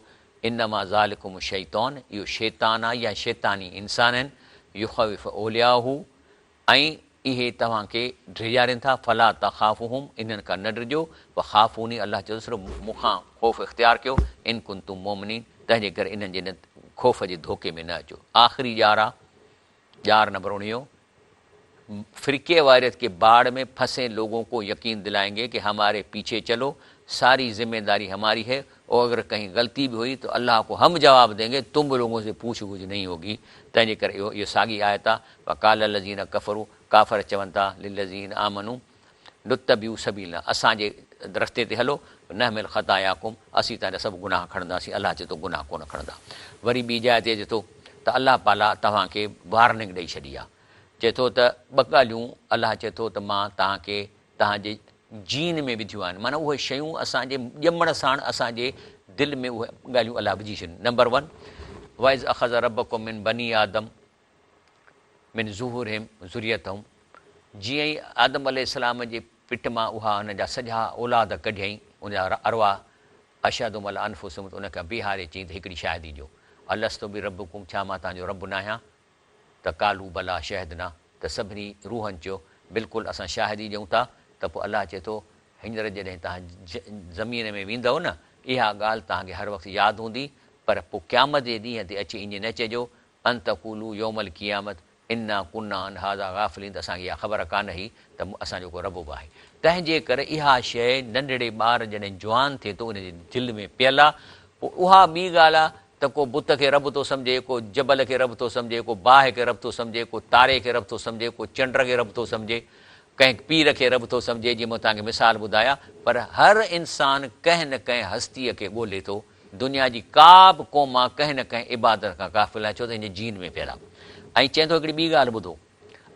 انما ذلڪم الشيطان، اهو شيطان آهي يا شيطاني انسان آهن، يخوف اولياءه، ۽ اهي توهان کي ڊيڄارين ٿا، فلا تخافوهم، انهن کان نه ڊڄو، وخافوني، الله چئي ٿو صرف مون کان خوف اختيار ڪيو، ان ڪنتم مؤمنين، تنهن جي ڪري انهن جي خوف جي ڌوڪي ۾ نه اچو. آخري ڄار آهي، ڄار نمبر اڻويهون، فرقي واريت ڪي باڙ ۾ ڦنسي لوگون ڪو يقين دلائين گي ڪي هماري پيڇي چلو ساري ذمه داري هماري هي اور اگر ڪهين غلطي به هوئي تو الله ڪو هم جواب دين گي تم لوگون سي پوڇ گڇ نهين هوگي تنهن جي ڪري اهو اهو ساڳي آيت آ وقال الذين ڪفرو ڪافر چون ٿا للذين آمنو اتبعوا سبيلنا اسان جي رستي تي هلو نحمل خطاياڪم اسين توهان جا سڀ گناهه کڻنداسين الله چئي ٿو گناهه ڪونه کڻندا وري ٻي جاء تي اچي ٿو ته الله پالا توهان کي وارننگ ڏئي ڇڏي آ چئي ٿو ته ٻه ڳالهيون الله چئي ٿو ته مان توهان کي توهان جي جين ۾ وڌيون آهن معنيٰ اهي شيون اسان جي ڄمڻ ساڻ اسان جي دل ۾ اهي ڳالهيون الله وجهي ڇڏيون نمبر ون واذ اخذ ربڪم من بني آدم من ظهورهم ذريتهم جيئن ئي آدم عليه السلام جي پٽ مان اها ان جا سڄا اولاد ڪڍيائين ان جا ارواح اشهدهم علي انفسهم ته ان کان بيهاري چيائين ته هڪڙي شاهدي ڏيو الست بربڪم ڇا مان توهان جو رب ناهيان ته قالوا بليٰ شهدنا ته سڀني روحن چيو بلڪل اسان شاهدي ڏيون ٿا ته پوء الله چئي ٿو هينئر جڏهن توهان زمين ۾ ويندؤ نه اها ڳالهه توهان کي هر وقت ياد هوندي پر پوء قيامت جي ڏينهن تي اچي ائين نه چئجو ان تقولوا يوم القيامت انا ڪنا عن هذا غافلين ته اسان کي اها خبر ڪانه هئي ته اسان جو ڪو رب به آهي. تنهن جي ڪري اها شيء ننڍڙي ٻار جڏهن جوان ٿئي ٿو ان جي دل ۾ پيل آ پوء اها ٻي ڳالهه آ ته ڪو بت کي رب ٿو سمجهي، ڪو جبل کي رب ٿو سمجهي، ڪو باهه کي رب ٿو سمجهي، ڪو تاري کي رب ٿو سمجهي، ڪو چنڊ کي رب ٿو سمجهي، ڪنهن پير کي رب ٿو سمجهي جيئن مون توهان کي مثال ٻڌايا پر هر انسان ڪنهن نه ڪنهن هستيء کي ڳولي ٿو دنيا جي ڪا به قوم آ ڪنهن نه ڪنهن عبادت کان غافل آهي ڇو ته هن جي جين ۾ پيل آ ۽ چئين ٿو هڪڙي ٻي ڳالهه ٻڌو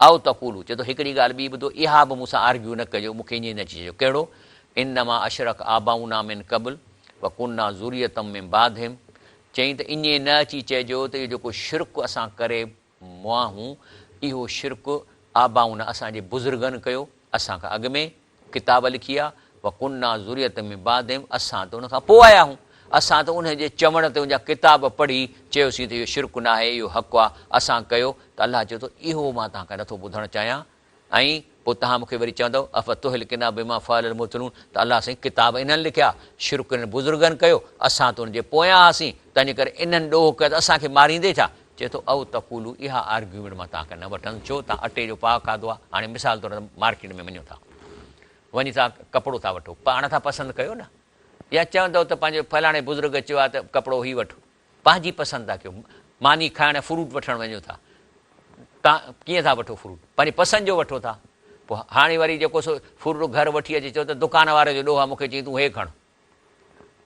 او تقولو چئي ٿو هڪڙي ڳالهه ٻي ٻڌو اها به مون سان آرگيو نه ڪجو مون کي ائين نه چئجو ڪهڙو انما اشرڪ آباؤنا من قبل وڪنا ذرية من بعدهم چئين ته ائين نه اچي چئجو ته اهو جيڪو شرڪ اسان ڪري مئا هون، اهو شرڪ آباؤنا اسان جي بزرگن ڪيو، اسان کان اڳ ۾، ڪتاب لکي آ، وڪنا ذرية من بعدهم اسان ته ان کان پوء آيا هون، اسان ته انهن جي چوڻ تي ان جا ڪتاب پڙهي چيوسين ته اهو شرڪ ناهي، اهو حق آ، اسان ڪيو ته الله چئي ٿو اهو مان توهان کان نٿو ٻڌڻ چاهيان، ۽ پوء توهان مون کي وري چوندؤ، افتهلڪنا بما فعل المبطلون ته الله سائين ڪتاب انهن لکيا، شرڪ انهن بزرگن ڪيو، اسان ته ان جي پويان هئاسين، تنهنجي ڪري انهن ڏوهه ڪيو ته اسان کي ماريندي ڇا؟ چئي ٿو، او تقولوا اها آرگيومينٽ مان توهان کان نه وٺندس، ڇو توهان اٽي جو پاء کاڌو آهي، هاڻي مثال طور مارڪيٽ ۾ وڃو ٿا، وڃي ٿا ڪپڙو ٿا وٺو، پاڻ ٿا پسند ڪيو نه، يا چوندؤ ته پنهنجي فلاڻي بزرگ چيو آهي ته ڪپڙو هي وٺ، پنهنجي پسند ٿا ڪيو، ماني کائڻ فروٽ وٺڻ وڃو ٿا، تان ڪيئن ٿا وٺو فروٽ، پنهنجي پسند جو وٺو ٿا، پوء هاڻي وري جيڪو سو فروٽ گهر وٺي اچي چئو ته دڪان واري جو ڏوهه آ مون کي چئين تون هي کڻ.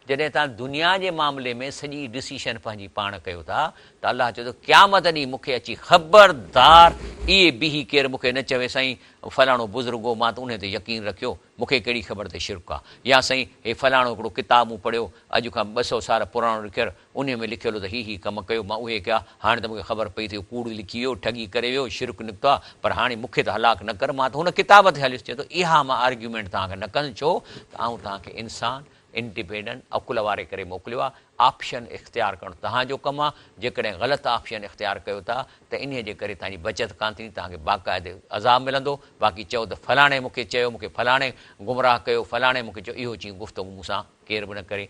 جڏهن توهان دنيا جي معاملي ۾ سڄي ڊسيشن پنهنجي پاڻ ڪيو ٿا ته الله چئي ٿو قيامت ڏينهن مون کي اچي خبردار اهي بيهي ڪير مون کي نه چوي سائين فلاڻو بزرگ هو مان ته انهي تي يقين رکيو مون کي ڪهڙي خبر ته شرڪ آ يا سائين هي فلاڻو هڪڙو ڪتاب مون پڙهيو اڄ کان 200 سال پراڻو لکيل انهي ۾ لکيل هو ته هي هي ڪم ڪيو مان اهي ڪيا هاڻي ته مون کي خبر پئي ته اهو ڪوڙ لکي ويو ٺڳي ڪري ويو شرڪ نڪتو آ پر هاڻي مون کي ته هلاڪ نه ڪر مان ته هن ڪتاب تي هليس چئي ٿو اها مان آرگيومينٽ توهان کي نه ڪندس ڇو ته آئون توهان کي انسان انڊيپينڊنٽ عقل واري ڪري موڪليو آ آپشن اختيار ڪرڻ توهان جو ڪم آ جيڪڏهن غلط آپشن اختيار ڪيو ٿا ته انهي جي ڪري توهان جي بچت ڪانه ٿيندي توهان کي باقاعدي عذاب ملندو باقي چئو ته فلاڻي مون کي چيو مون کي فلاڻي گمراهه ڪيو فلاڻي مون کي چيو اهو چين گفتگو مون سان ڪير به نه ڪري.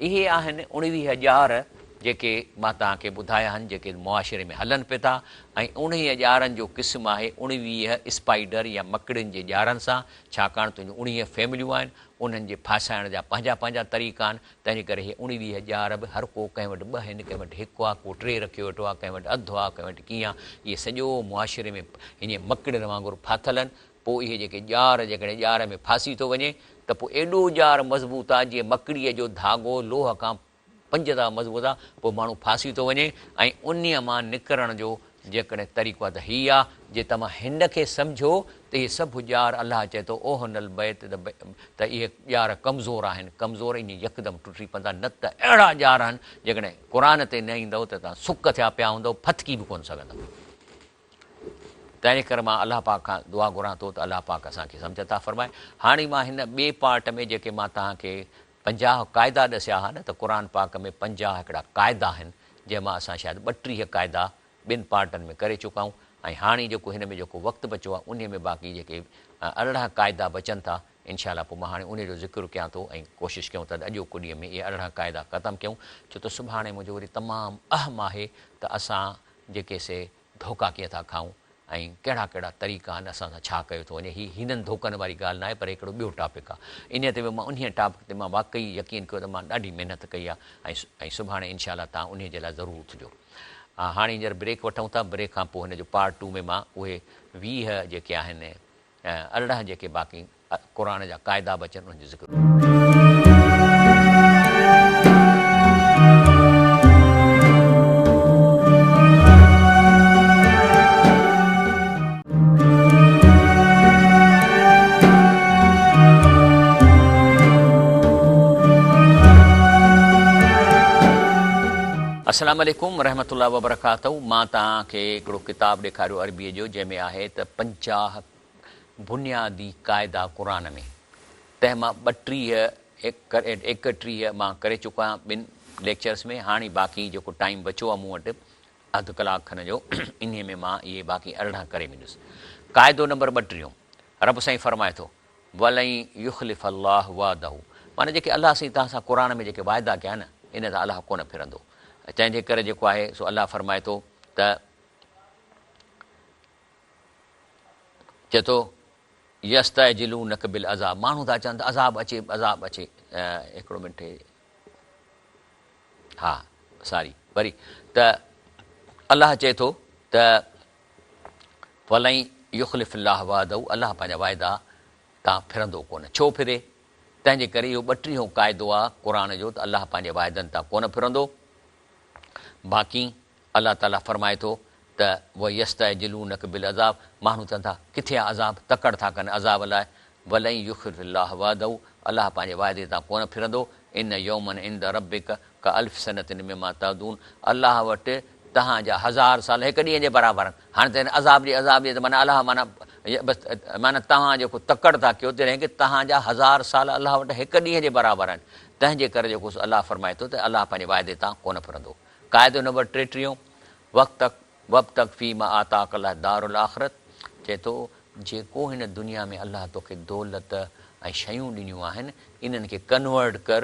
اهي آهن 19 ڄار جيڪي مان توهان کي ٻڌايا آهن جيڪي معاشري ۾ هلن پئي ٿا ۽ انهيء ڄارن جو قسم آهي 19 اسپائيڊر يا مڪڙين جي ڄارن سان ڇاڪاڻ تنهنجون 19 فيمليون آهن انهن جي ڦاسائڻ جا پنهنجا پنهنجا طريقا آهن تنهن جي ڪري اهي 19 ڄار به هر ڪو ڪنهن وٽ ٻه آهن ڪنهن وٽ هڪ آهي ڪو ٽي رکيو ويٺو آهي ڪنهن وٽ اڌ آهي ڪنهن وٽ ڪيئن آهي اهي سڄو معاشري ۾ ائين مڪڙين وانگر ڦاٿل آهن پوء اهي جيڪي ڄار جيڪڏهن ڄار ۾ ڦاسي ٿو وڃي ته پوء ايڏو ڄار مضبوط آ جيئن مڪڙيء جو ڌاڳو لوهه کان پنج دفعا مضبوط آ، پوء ماڻهو ڦاسي ٿو وڃي ۽ انهيء مان نڪرڻ جو جيڪڏهن طريقو آ ته هي آ، جي توهان هن کي سمجهو ته اهي سڀ ڄار الله چئي ٿو اوهن البيت ته اهي ڄار ڪمزور آهن، ڪمزور انهي يڪدم ٽٽي پوندا، نه ته اهڙا ڄار آهن جيڪڏهن قرآن تي نه ايندؤ ته توهان سڪ ٿيا پيا هوندؤ ڦٿڪي به ڪونه سگهندؤ. تنهن ڪري مان الله پاڪ کان دعا گهران ٿو ته الله پاڪ اسان کي سمجهه عطا فرمائي. هاڻي مان هن ٻئي پارٽ ۾ جيڪي مان توهان کي 50 قاعدا ڏسيا ها نه ته قرآن پاڪ ۾ 50 هڪڙا قاعدا آهن جنهن مان اسان شايد 32 قاعدا ٻن پارٽن ۾ ڪري چڪا آهيون ۽ هاڻي جيڪو هن ۾ جيڪو وقت بچيو آهي انهي ۾ باقي جيڪي 18 قاعدا بچن ٿا انشاء الله پوء مان هاڻي انهي جو ذڪر ڪيان ٿو ۽ ڪوشش ڪيون ٿا ته اڄوڪو ڏينهن ۾ اهي 18 قاعدا ختم ڪيون ڇو ته سڀاڻي منهنجو وري تمام اهم آهي ته اسان جيڪي سي ڌوڪا ڪيئن ٿا کائون ۽ ڪهڙا ڪهڙا طريقا آهن اسان سان ڇا ڪيو ٿو وڃي هي هنن ڌوڪن واري ڳالهه ناهي پر هڪڙو ٻيو ٽاپڪ آهي انهي تي به مان انهي ٽاپڪ تي مان واقعي يقين ڪيو ته مان ڏاڍي محنت ڪئي آهي ۽ سڀاڻي انشاء الله توهان انهي جي لاء ضرور اٿجو هاڻي هينئر بريڪ وٺون ٿا بريڪ کان پوء هن جو پارٽ ٽو ۾ مان اهي 20 جيڪي آهن 18 جيڪي باقي قرآن جا قاعدا به اچن انهن جو ذڪر. السلام عليڪم ورحمة الله وبرڪاته مان توهان کي هڪڙو ڪتاب ڏيکاريو عربيء جو جنهن ۾ آهي ته 50 بنيادي قاعدا قرآن ۾ تنهن مان 32 31 مان ڪري چڪو آهيان ٻن ليڪچرس ۾ هاڻي باقي جيڪو ٽائيم بچو آهي مون وٽ اڌ ڪلاڪ کن جو انهي ۾ مان اهي باقي 18 ڪري ويندس. قاعدو نمبر 32 رب سائين فرمائي ٿو ولن يخلف الله وعده معنيٰ جيڪي الله سائين توهان سان قرآن ۾ جيڪي وعدا ڪيا آهن ان تان الله ڪونه ڦرندو تنهن جي ڪري جيڪو آهي سو الله فرمائي ٿو ته چئي ٿو يستعجلونک بالعذاب ماڻهو ٿا چون ته عذاب اچي عذاب اچي هڪڙو منٽ ها ساري وري ته الله چئي ٿو ته ولن يخلف الله وعده الله پنهنجا وعدا تان ڦرندو ڪونه ڇو ڦري تنهن جي ڪري اهو 32 قاعدو آهي قرآن جو ته الله پنهنجي وعدن تان ڪونه ڦرندو باقي الله تعاليٰ فرمائي ٿو ته ويستعجلونک بالعذاب ماڻهو چون ٿا ڪٿي آ عذاب تڪڙ ٿا ڪن عذاب لاء ولن يخلف الله وعده الله پنهنجي وعدي تان ڪونه ڦرندو ان يوما عند ربک ڪالف سنة مما تعدون الله وٽ توهان جا هزار سال هڪ ڏينهن جي برابر آهن هاڻي ته عذاب ڏي عذاب ڏي ته معنيٰ الله معنيٰ بس معنيٰ توهان جيڪو تڪڙ ٿا ڪيو تڏهن ڪي توهان جا هزار سال الله وٽ هڪ ڏينهن جي برابر آهن تنهن جي ڪري جيڪو الله فرمائي ٿو ته الله پنهنجي وعدي تان ڪونه ڦرندو قاعدو نمبر 33 وقت وابتغ فيما آتاک الله الدار الاخرت چئي ٿو جيڪو هن دنيا ۾ الله توکي دولت ۽ شيون ڏنيون آهن انهن کي ڪنورٽ ڪر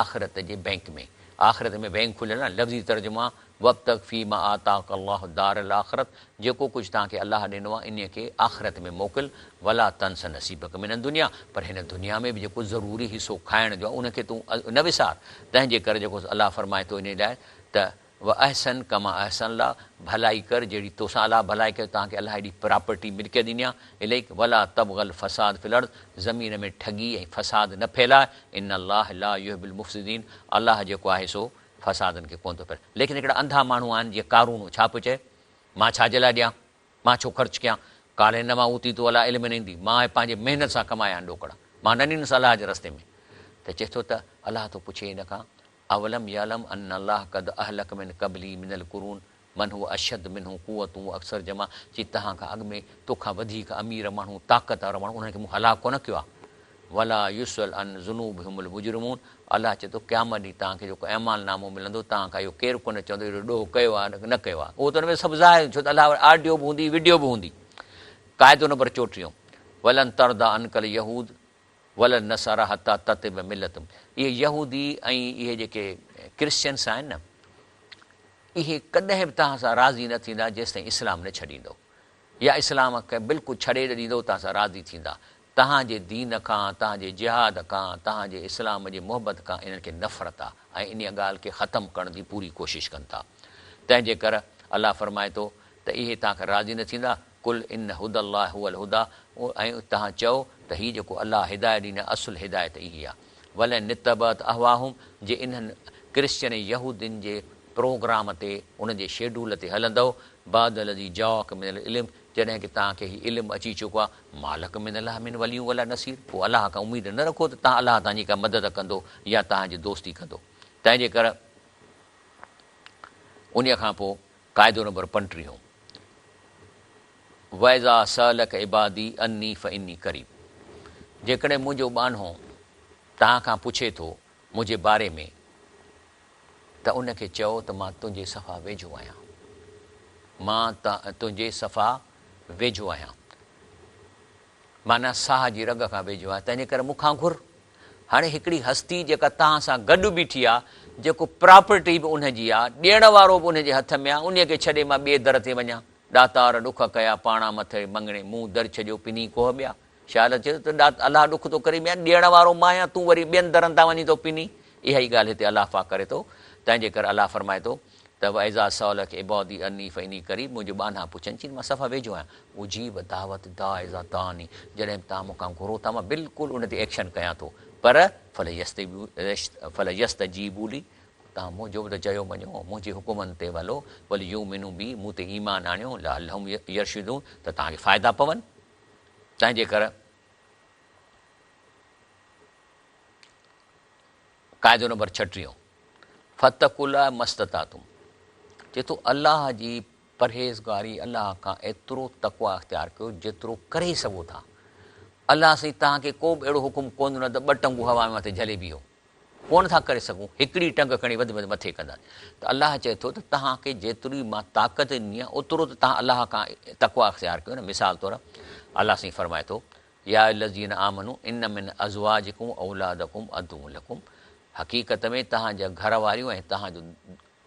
آخرت جي بئنڪ ۾ آخرت ۾ بئنڪ کليل آهي لفظي ترجمه وابتغ فيما آتاک الله الدار الاخرت جيڪو ڪجهه توهان کي الله ڏنو آهي انهي کي آخرت ۾ موڪل ولا تنس نصيبک من الدنيا پر هن دنيا ۾ به جيڪو ضروري حصو کائڻ جو آهي ان کي تون نه وسار تنهن جي ڪري جيڪو الله فرمائي ٿو انهي لاء ته واحسن ڪما احسن الله، ڀلائي ڪر جهڙي توسان الله ڀلائي ڪئي، توهان کي الله ايڏي پراپرٽي ملڪيت ڏني آهي، اليڪ ولا تبغ الفساد في الارض، زمين ۾ ٺڳي ۽ فساد نه ڦهلاء، ان الله لا يحب المفسدين، الله جيڪو آهي سو فسادن کي ڪونه ٿو ڦهلائي. ليڪن هڪڙا انڌا ماڻهو آهن جيئن قارون ڇا پيو چئي، مان ڇا جي لاء ڏيان؟ مان ڇو خرچ ڪيان؟ قال انما اوتيته علي علم عندي، مان اهي پنهنجي محنت سان ڪمايا آهن ڏوڪڙا، مان نه ڏيندس الله جي رستي ۾. ته چئي ٿو ته الله ٿو پڇي هن کان، اولم يعلم ان الله قد اهلڪ من قبله من القرون من هو اشد منه قوة واڪثر جمعا، چي توهان کان اڳ ۾ توکان وڌيڪ امير ماڻهو، طاقت وارا ماڻهو انهن کي مون هلاڪ ڪونه ڪيو آهي. ولا يسئل عن ذنوبهم المجرمون، الله چئي ٿو قيامت ڏينهن توهان کي جيڪو اعمال نامو ملندو توهان کان اهو ڪير ڪونه چوندو اهڙو ڏوهه ڪيو آهي نه ڪيو آهي اهو ته ان ۾ سڀ ظاهر ڇو ته الله وٽ آڊيو به هوندي وڊيو به هوندي. قاعدو نمبر چوٽيهون، ولن ترضي عنڪ اليهود ولا النصاري حتي تتبع ملتهم، اهي يهودي ۽ اهي جيڪي ڪرسچنس آهن نه اهي ڪڏهن به توهان سان راضي نه ٿيندا جيستائين اسلام نه ڇڏيندؤ يا اسلام کي بلڪل ڇڏي نه ڏيندؤ توهان سان راضي ٿيندا. توهان جي دين کان، توهان جي جهاد کان، توهان جي اسلام جي محبت کان انهن کي نفرت آ ۽ انهيء ڳالهه کي ختم ڪرڻ جي پوري ڪوشش ڪن ٿا. تنهن جي ڪر الله فرمائي ٿو ته اهي توهان کان راضي نه ٿيندا، قل ان هدي الله هو الهدي ۽ توهان چئو ته هي جيڪو الله هدايت ڏني آهي اصل هدايت اهي آ. ولئن اتبعت اهواهم جي انهن ڪرسچن ۽ يهودين جي پروگرام تي، انهن جي شيڊول تي هلندؤ، بعد الذي جاءک من العلم جڏهن ڪه توهان کي هي علم اچي چڪو آهي، ما لڪ من الله من ولي ولا نصير، پوء الله کان اميد نه رکو ته توهان الله توهان جي ڪا مدد ڪندو يا توهان جي دوستي ڪندو. تنهن جي ڪر انهيء کان پوء قاعدو نمبر پنٽيهون، واذا سألک عبادي عني فاني قريب، جيڪڏهن منهنجو ٻانهو توهان کان پڇي ٿو منهنجي باري ۾ ته ان کي چئو ته مان تنهنجي صفا ويجهو آهيان. مان تنهنجي صفا ويجهو آهيان. معنيٰ ساهه جي رڳ کان ويجهو آهيان، تنهنجي ڪري مون کان گهر. هاڻي هڪڙي هستي جيڪا توهان سان گڏ بيٺي آهي، جيڪو پراپرٽي به ان جي آهي، ڏيڻ وارو به ان جي هٿ ۾ آهي، انهيء کي ڇڏي مان ٻئي در تي وڃان؟ ڏاتار ڏک ڪيا پاڻا مٿي مڱڻي، مون در ڇڏيو پني ڪوهه ٻيا. شاهه لطيف چيو ته ڏات الله ڏک ٿو ڪري ميان، ڏيڻ وارو مان آهيان، تون وري ٻين درن تان وڃين ٿو پني. اها ئي ڳالهه هتي الله پاڪ ڪري ٿو، تنهن جي ڪري الله فرمائي ٿو ته واذا سالک عبادي عني فاني قريب منهنجو ٻانها پڇن چين مان صفا ويجهو آهيان، اجيب دعوت الداع اذا دعاني جڏهن به توهان مون کان گهرو ٿا مان بلڪل ان تي ايڪشن ڪيان ٿو پر فليستجيبوا لي توهان منهنجو به ته چيو مڃو، منهنجي حڪمن تي هلو، وليؤمنوا بي مون تي ايمان آڻيو، لعلهم يرشدون ته توهان کي فائدا پون. تنهن جي ڪر قاعدو نمبر ڇٽيهون، فاتقوا الله ما استطعتم، چئي ٿو الله جي پرهيزگاري الله کان ايترو تقويٰ اختيار ڪيو جيترو ڪري سگهو ٿا. الله سائين توهان کي ڪو به اهڙو حڪم ڪونه ڏنو ته ٻه ٽنگون هوا ۾ مٿي جهلي بيهو. ڪونه ٿا ڪري سگهون، هڪڙي ٽنگ کڻي وڌ ۾ وڌ مٿي ڪنداسين. ته الله چئي ٿو ته توهان کي جيتري مان طاقت ڏني آهي اوترو ته توهان الله کان تقويٰ اختيار ڪيو نه. مثال طور الله سائين فرمائي ٿو يا ايها الذين آمنوا ان من ازواجڪم واولادڪم عدو لڪم حقيقت ۾ توهان جا گهر واريون ۽ توهان جو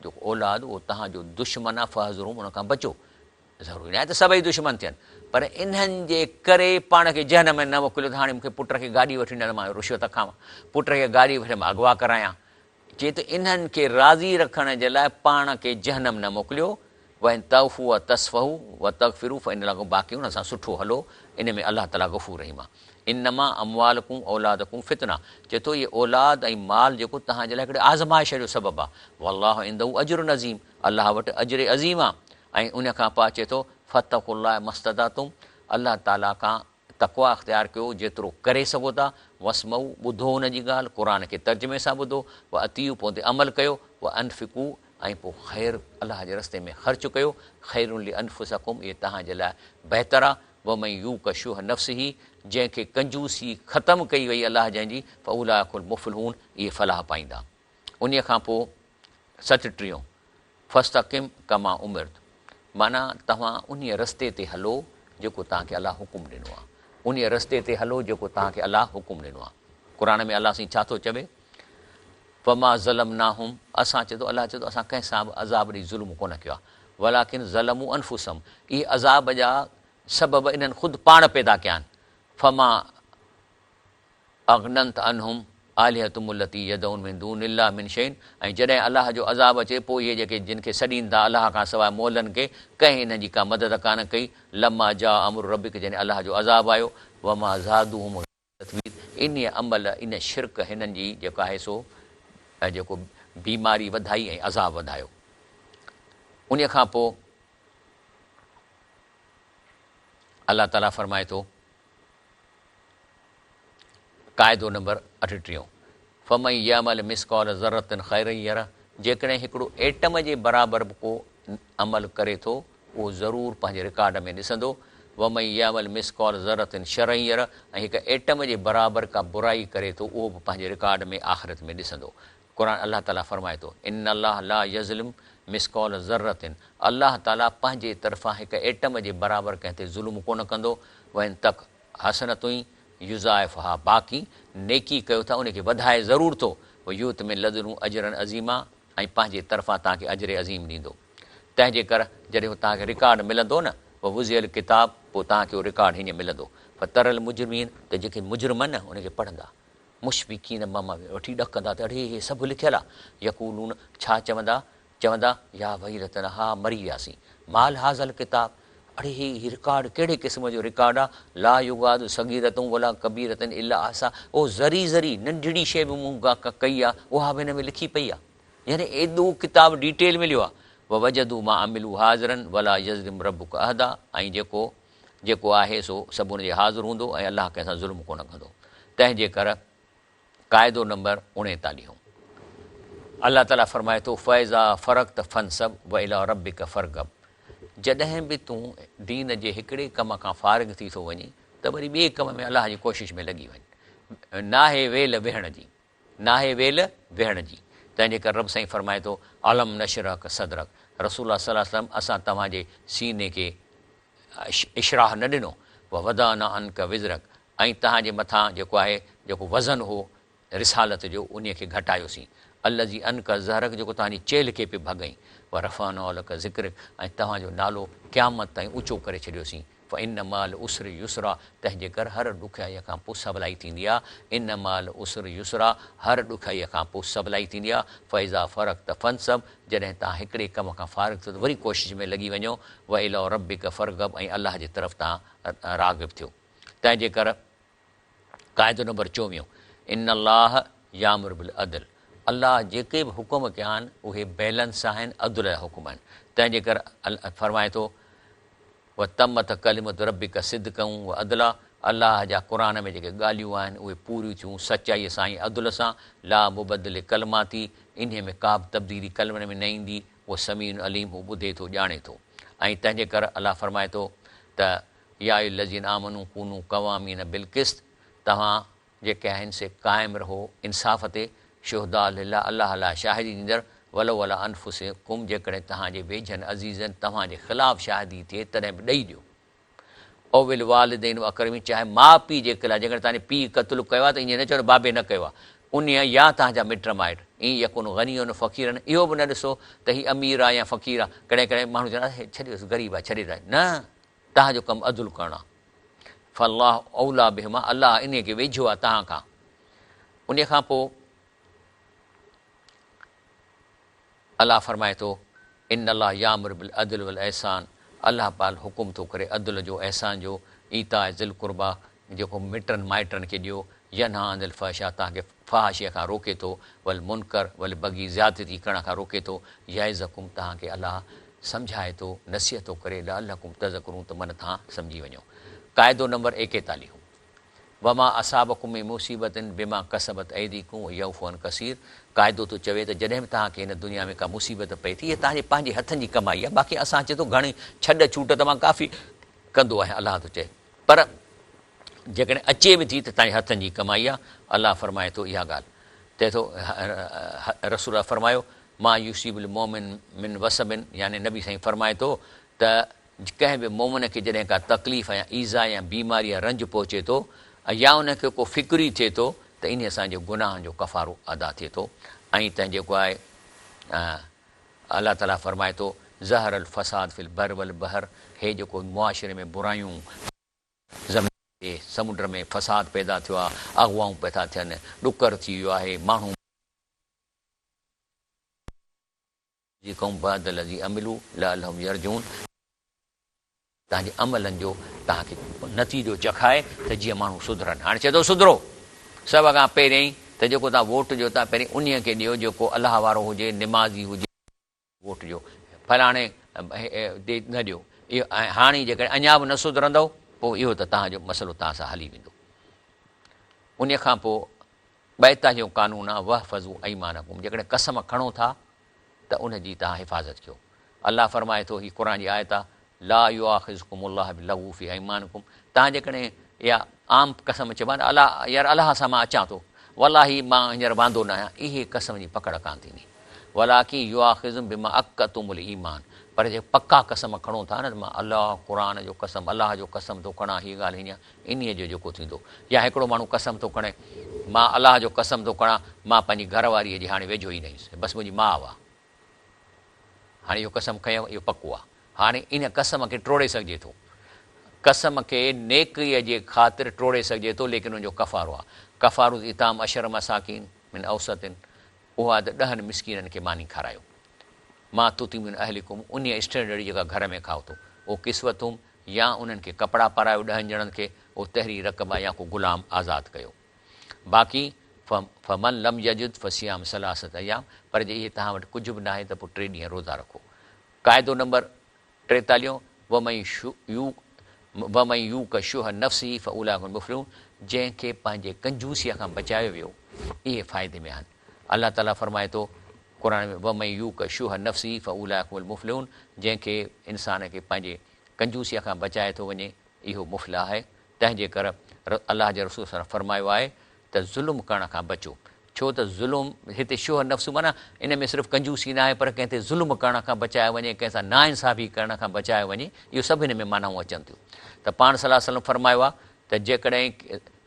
جيڪو اولاد اهو توهان جو دشمن آهي فاحذروهم ان کان بچو. ضروري ناهي ته سڀئي دشمن ٿين پر انهن جي ڪري پاڻ کي جهنم ۾ نه موڪليو ته هاڻي مون کي پٽ کي گاڏي وٺي ڏي ته مان رشوت کاوان، پٽ کي گاڏي وٺي مان اغوا ڪرايان. چي ته انهن کي راضي رکڻ جي لاء پاڻ کي جهنم نه موڪليو، وان تعفو وتصفحو وتغفرو فان الله باقي انهن سان سٺو هلو ان ۾ الله تعالي غفور رحيم آهي. انما اموالڪم اولادڪم فتنه چئي ٿو اهي اولاد ۽ مال جيڪو توهان جي لاء هڪڙي آزمائش جو سبب آهي والله عنده اجر عظيم الله وٽ اجر عظيم آهي ۽ ان کان پوء چئي ٿو فاتقوا الله ما استطعتم الله تعالي کان تقويٰ اختيار ڪيو جيترو ڪري سگهو ٿا، واسمعوا ٻڌو ان جي ڳالهه، قرآن کي ترجمي سان ٻڌو، واطيعوا پوء ان تي عمل ڪيو، وانفقوا ۽ پوء خير الله جي رستي ۾ خرچ ڪيو، خير لانفسڪم اهي توهان جي لاء بهتر آهي، ومن يوق شح نفسه جنهن کي ڪنجوسي ختم ڪئي وئي الله جنهن جي، فاولئک المفلحون اهي فلاح پائيندا. انهيء کان پوء ستٽيهون، فاستقم ڪما امرت معنيٰ توهان انهيء رستي تي هلو جيڪو توهان کي الله حڪم ڏنو آهي. انهيء رستي تي هلو جيڪو توهان کي الله حڪم ڏنو آهي. قرآن ۾ الله سائين ڇا ٿو چوي؟ وما ظلمناهم اسان چئي ٿو الله چئي ٿو اسان ڪنهن سان به عذاب ڏئي ظلم ڪونه ڪيو آهي ولڪن ظلموا انفسهم اهي عذاب جا سبب انهن خود پاڻ پيدا ڪيا آهن فما اغنت عنهم آلهتهم التي يدعون من دون الله من شيء ۽ جڏهن الله جو عذاب اچي پوء اهي جيڪي جن کي سڏين ٿا الله کان سواء مئلن کي ڪنهن انهن جي ڪا مدد ڪانه ڪئي لما جاء امر ربڪ جڏهن الله جو عذاب آيو وما زادوهم غير تتبيب انهيء عمل ان شرڪ هنن جي جيڪو آهي سو جيڪو بيماري وڌائي ۽ عذاب وڌايو انهيء کان پوء الله تعاليٰ فرمائي ٿو. قاعدو نمبر اٺٽيهون، فمن يعمل مثقال ذرة خيرا يره جيڪڏهن هڪڙو ايٽم جي برابر به ڪو عمل ڪري ٿو اهو ضرور پنهنجي رڪارڊ ۾ ڏسندو، ومن يعمل مثقال ذرة شرا يره ۽ هڪ ايٽم جي برابر ڪا برائي ڪري ٿو اهو به پنهنجي رڪارڊ ۾ آخرت ۾ ڏسندو. قرآن الله تعاليٰ فرمائي ٿو، ان الله لا يظلم مثقال ذرة الله تعاليٰ پنهنجي طرفان هڪ ايٽم جي برابر ڪنهن تي ظلم ڪونه ڪندو، وان تڪ حسنة يضاعفها باقي نيڪي ڪيو ٿا ان کي وڌائي ضرور ٿو، ويؤت من لدنه اجرا عظيما ۽ پنهنجي طرفان توهان کي اجر عظيم ڏيندو. تنهن جي ڪر جڏهن هو توهان کي رڪارڊ ملندو نه، ووضع الڪتاب پوء توهان کي اهو رڪارڊ هيئن ملندو، فتري المجرمين ته جيڪي مجرم آهن نه ان کي پڙهندا، مشفقين مما وٺي ڏڪندا ته اڙي هي سڀ لکيل آ، يقولون ڇا چوندا، چوندا، يا ويلتنا ها مري وياسين، مالهذا الڪتاب اڙي هي هي رڪارڊ ڪهڙي قسم جو رڪارڊ آ، لا يغادر صغيرة ولا ڪبيرة الا احصاها اهو ذري ذري ننڍڙي شيء به مون ڪئي آ اها به هن ۾ لکي پئي آ يعني ايڏو ڪتاب ڊيٽيل مليو آ، ووجدوا ما عملوا حاضرا ولا يظلم ربک احدا ۽ جيڪو جيڪو آهي سو سڀ ان جي حاضر هوندو ۽ الله ڪنهن سان ظلم ڪونه ڪندو تنهن جي ڪر قاعدو نمبر اڻيتاليهون الله تعالي فرمائي ٿو فاذا فرغت فانصب والي ربک فارغب جڏهن به تون دين جي هڪڙي ڪم کان فارغ ٿي ٿو وڃين ته وري ٻئي ڪم ۾ الله جي ڪوشش ۾ لڳي وڃ ناهي ويل ويهڻ جي ناهي ويل ويهڻ جي تنهن جي ڪري رب سائين فرمائي ٿو الم نشرح لک صدرک رسول الله صلي الله عليه وسلم اسان توهان جي سيني کي اشراح نه ڏنو، ووضعنا عنک وزرک ۽ توهان جي مٿان جيڪو آهي جيڪو وزن هو رسالت جو انهيء کي گهٽايوسين، الذي انقض ظهرک جيڪو توهان جي چيلهه کي پئي ڀڳئين، ورفعنا لک ذڪرک ۽ توهان جو نالو قيامت تائين اوچو ڪري ڇڏيوسين. فان مع العسر يسرا تنهن جي ڪر هر ڏکيائيء کان پوء سولائي ٿيندي آهي، ان مع العسر يسرا هر ڏکيائيء کان پوء سولائي ٿيندي آهي، فاذا فرغت فانصب جڏهن توهان هڪڙي ڪم کان فارغ ٿيو ته وري ڪوشش ۾ لڳي وڃو، والي ربک فارغب ۽ الله جي طرف توهان راغب ٿيو. تنهن جي ڪر قاعدو نمبر چوويهون، ان الله يامر بالعدل الله جيڪي به حڪم ڪيا آهن اهي بيلنس آهن، عدل جا حڪم آهن، تنهن جي ڪر فرمائي ٿو. وتمت ڪلمة ربک صدقا وعدلا الله جا قرآن ۾ جيڪي ڳالهيون آهن اهي پوريون ٿيون سچائيء سان ۽ عدل سان، لا مبدل لڪلماته انهيء ۾ ڪابه تبديلي ڪلمن ۾ نه ايندي، هو سميع عليم هو ٻڌي ٿو ڄاڻي ٿو. ۽ تنهنجي ڪر الله فرمائي ٿو ته يا ايها الذين آمنوا ڪونوا قوامين بالقسط توهان جيڪي آهن سي قائم رهو انصاف تي، شهداء لله الله لاء شاهدي ڏيندڙ، ولو علي انفسڪم جيڪڏهن توهان جي ويجهن عزيزن توهان جي خلاف شاهدي ٿئي تڏهن به ڏئي ڏيو. او بالوالدين والاقربين چاهي ماء پيء جي خلاف جيڪڏهن توهان جي پيء قتل ڪيو آهي ته ائين نه چئو ته بابي نه ڪيو آهي انهيء يا توهان جا مٽ مائٽ ان يڪن غنيا فقيرا اهو به نه ڏسو ته هي امير آهي يا فقير آهي ڪڏهن ڪڏهن ماڻهو چوندا آهن ڇڏيوس غريب آهي ڇڏي ڏي نه توهان جو ڪم عدل ڪرڻ آهي فالله اوليٰ بهما الله انهيء کي ويجهو آهي توهان کان. انهيء کان پوء الله فرمائي ٿو، ان الله يامر بالعدل والاحسان الله پال حڪم ٿو ڪري عدل جو احسان جو، ايتاء ذي القربيٰ جيڪو مٽن مائٽن کي ڏيو، ينهيٰ عن الفحشاء توهان کي فحاشيء کان روڪي ٿو، والمنڪر والبغي زيادتي ڪرڻ کان روڪي ٿو، يعظڪم توهان کي الله سمجهائي ٿو، نصيحت ٿو ڪري، لعلڪم تذڪرون ته من توهان سمجهي وڃو. قاعدو نمبر ايڪيتاليهون، وما اصابڪم من مصيبة بما ڪسبت ايديڪم ويعفو عن ڪثير قاعدو ٿو چوي ته جڏهن به توهان کي هن دنيا ۾ ڪا مصيبت پئي ٿي اها توهان جي پنهنجي هٿن جي ڪمائي آهي باقي اسان چئي ٿو گهڻي ڇڏ ڇوٽ ته مان ڪافي ڪندو آهيان الله ٿو چئي پر جيڪڏهن اچي به ٿي ته توهان جي هٿن جي ڪمائي آهي الله فرمائي ٿو اها ڳالهه چئي ٿو رسول الله فرمايو ما يصيب المومن من وصب يعني نبي سائين فرمائي ٿو ته ڪنهن به مومن کي جڏهن ڪا تڪليف يا ايذاء يا بيماري يا رنج پهچي ٿو يا ان کي ڪو فڪر ئي ٿئي ٿو ته انهي سان جي گناهن جو ڪفارو ادا ٿئي ٿو ۽ تنهن جيڪو آهي الله تعالي فرمائي ٿو ظهر الفساد في البر والبحر هي جيڪو معاشري ۾ برايون زمين. سمنڊ ۾ فساد پيدا ٿيو آهي، اغوائون پيا ٿا ٿين، ڏڪر ٿي ويو آهي، ماڻهو. ليذيقهم بعض الذي عملوا لعلهم يرجعون توهان جي عملن جو توهان کي نتيجو چکائي ته جيئن ماڻهو سڌرن. هاڻي چئي ٿو سڌرو! سڀ کان پهريائين ته جيڪو توهان ووٽ ڏيو ٿا پهرين انهيء کي ڏيو جيڪو الله وارو هجي، نمازي هجي. ووٽ ڏيو فلاڻي تي نه ڏيو. اهو ۽ هاڻي جيڪڏهن اڃا به نه سڌرندؤ پوء اهو ته توهان جو مسئلو توهان سان هلي ويندو. انهيء کان پوء ٻائيتاليهون قانون آهي واحفظوا ايمانڪم جيڪڏهن قسم کڻو ٿا ته ان جي توهان حفاظت ڪيو. الله فرمائي ٿو هي قرآن جي آيت آهي لا يؤاخذڪم الله باللغو في ايمانڪم توهان جيڪڏهن اها عام قسم چئبو آهي نه الله يار الله سان مان اچان ٿو والله مان هينئر واندو نه آهيان اهي قسم جي پڪڙ ڪانه ٿيندي ولڪن يؤاخذڪم بما عقدتم الايمان پر جي پڪا قسم کڻو ٿا نه ته مان الله قرآن جو قسم الله جو قسم ٿو کڻان هي ڳالهه هيئن انهيء جو جيڪو ٿيندو يا هڪڙو ماڻهو قسم ٿو کڻي مان الله جو قسم ٿو کڻان مان پنهنجي گهر واريء جي هاڻي ويجهو ئي نه ايندس بس منهنجي ماء آ هاڻي اهو قسم کنيو اهو پڪو آ هاڻي ان قسم کي ٽوڙي سگهجي ٿو قسم کي نيڪيء جي خاطر ٽوڙي سگهجي ٿو ليڪن ان جو ڪفارو آ ڪفارو اطعام عشر مساڪين من اوسط اهو آ ته ڏهن مسڪينن کي ماني کارايو ما تطعمون اهليڪم انهيء اسٽينڊرڊ جي جيڪا گهر ۾ کائو ٿو او ڪسوتهم يا انهن کي ڪپڙا پارايو ڏهن ڄڻن کي او تحرير رقبه يا ڪو غلام آزاد ڪيو باقي فمن لم يجد فصيام ثلاثة ايام پر جي اهي توهان وٽ ڪجهه به ناهي ته پوء ٽي ڏينهن روزا رکو. قاعدو نمبر ٽيتاليهون، ومن يوق شح نفسه فاولئک هم المفلحون جنهن کي پنهنجي ڪنجوسيء کان بچايو ويو اهي فائدي ۾ آهن. الله تعاليٰ فرمائي ٿو قرآن ۾ ومن يوق شح نفسه فاولئک هم المفلحون جنهن کي انسان کي پنهنجي ڪنجوسيء کان بچائي ٿو وڃي اهو مفلح آهي. تنهن جي ڪر الله جي رسول صلعم فرمايو آهي ته ظلم ڪرڻ کان بچو، ڇو ته ظلم، هتي شح نفس معنيٰ ان ۾ صرف ڪنجوسي ناهي پر ڪنهن تي ظلم ڪرڻ کان بچايو وڃي، ڪنهن سان ناانصافي ڪرڻ کان بچايو وڃي، اهو سڀ هن ۾ معنائون اچن ٿيون ته پاڻ صلي الله عليه وسلم فرمايو آهي ته جيڪڏهن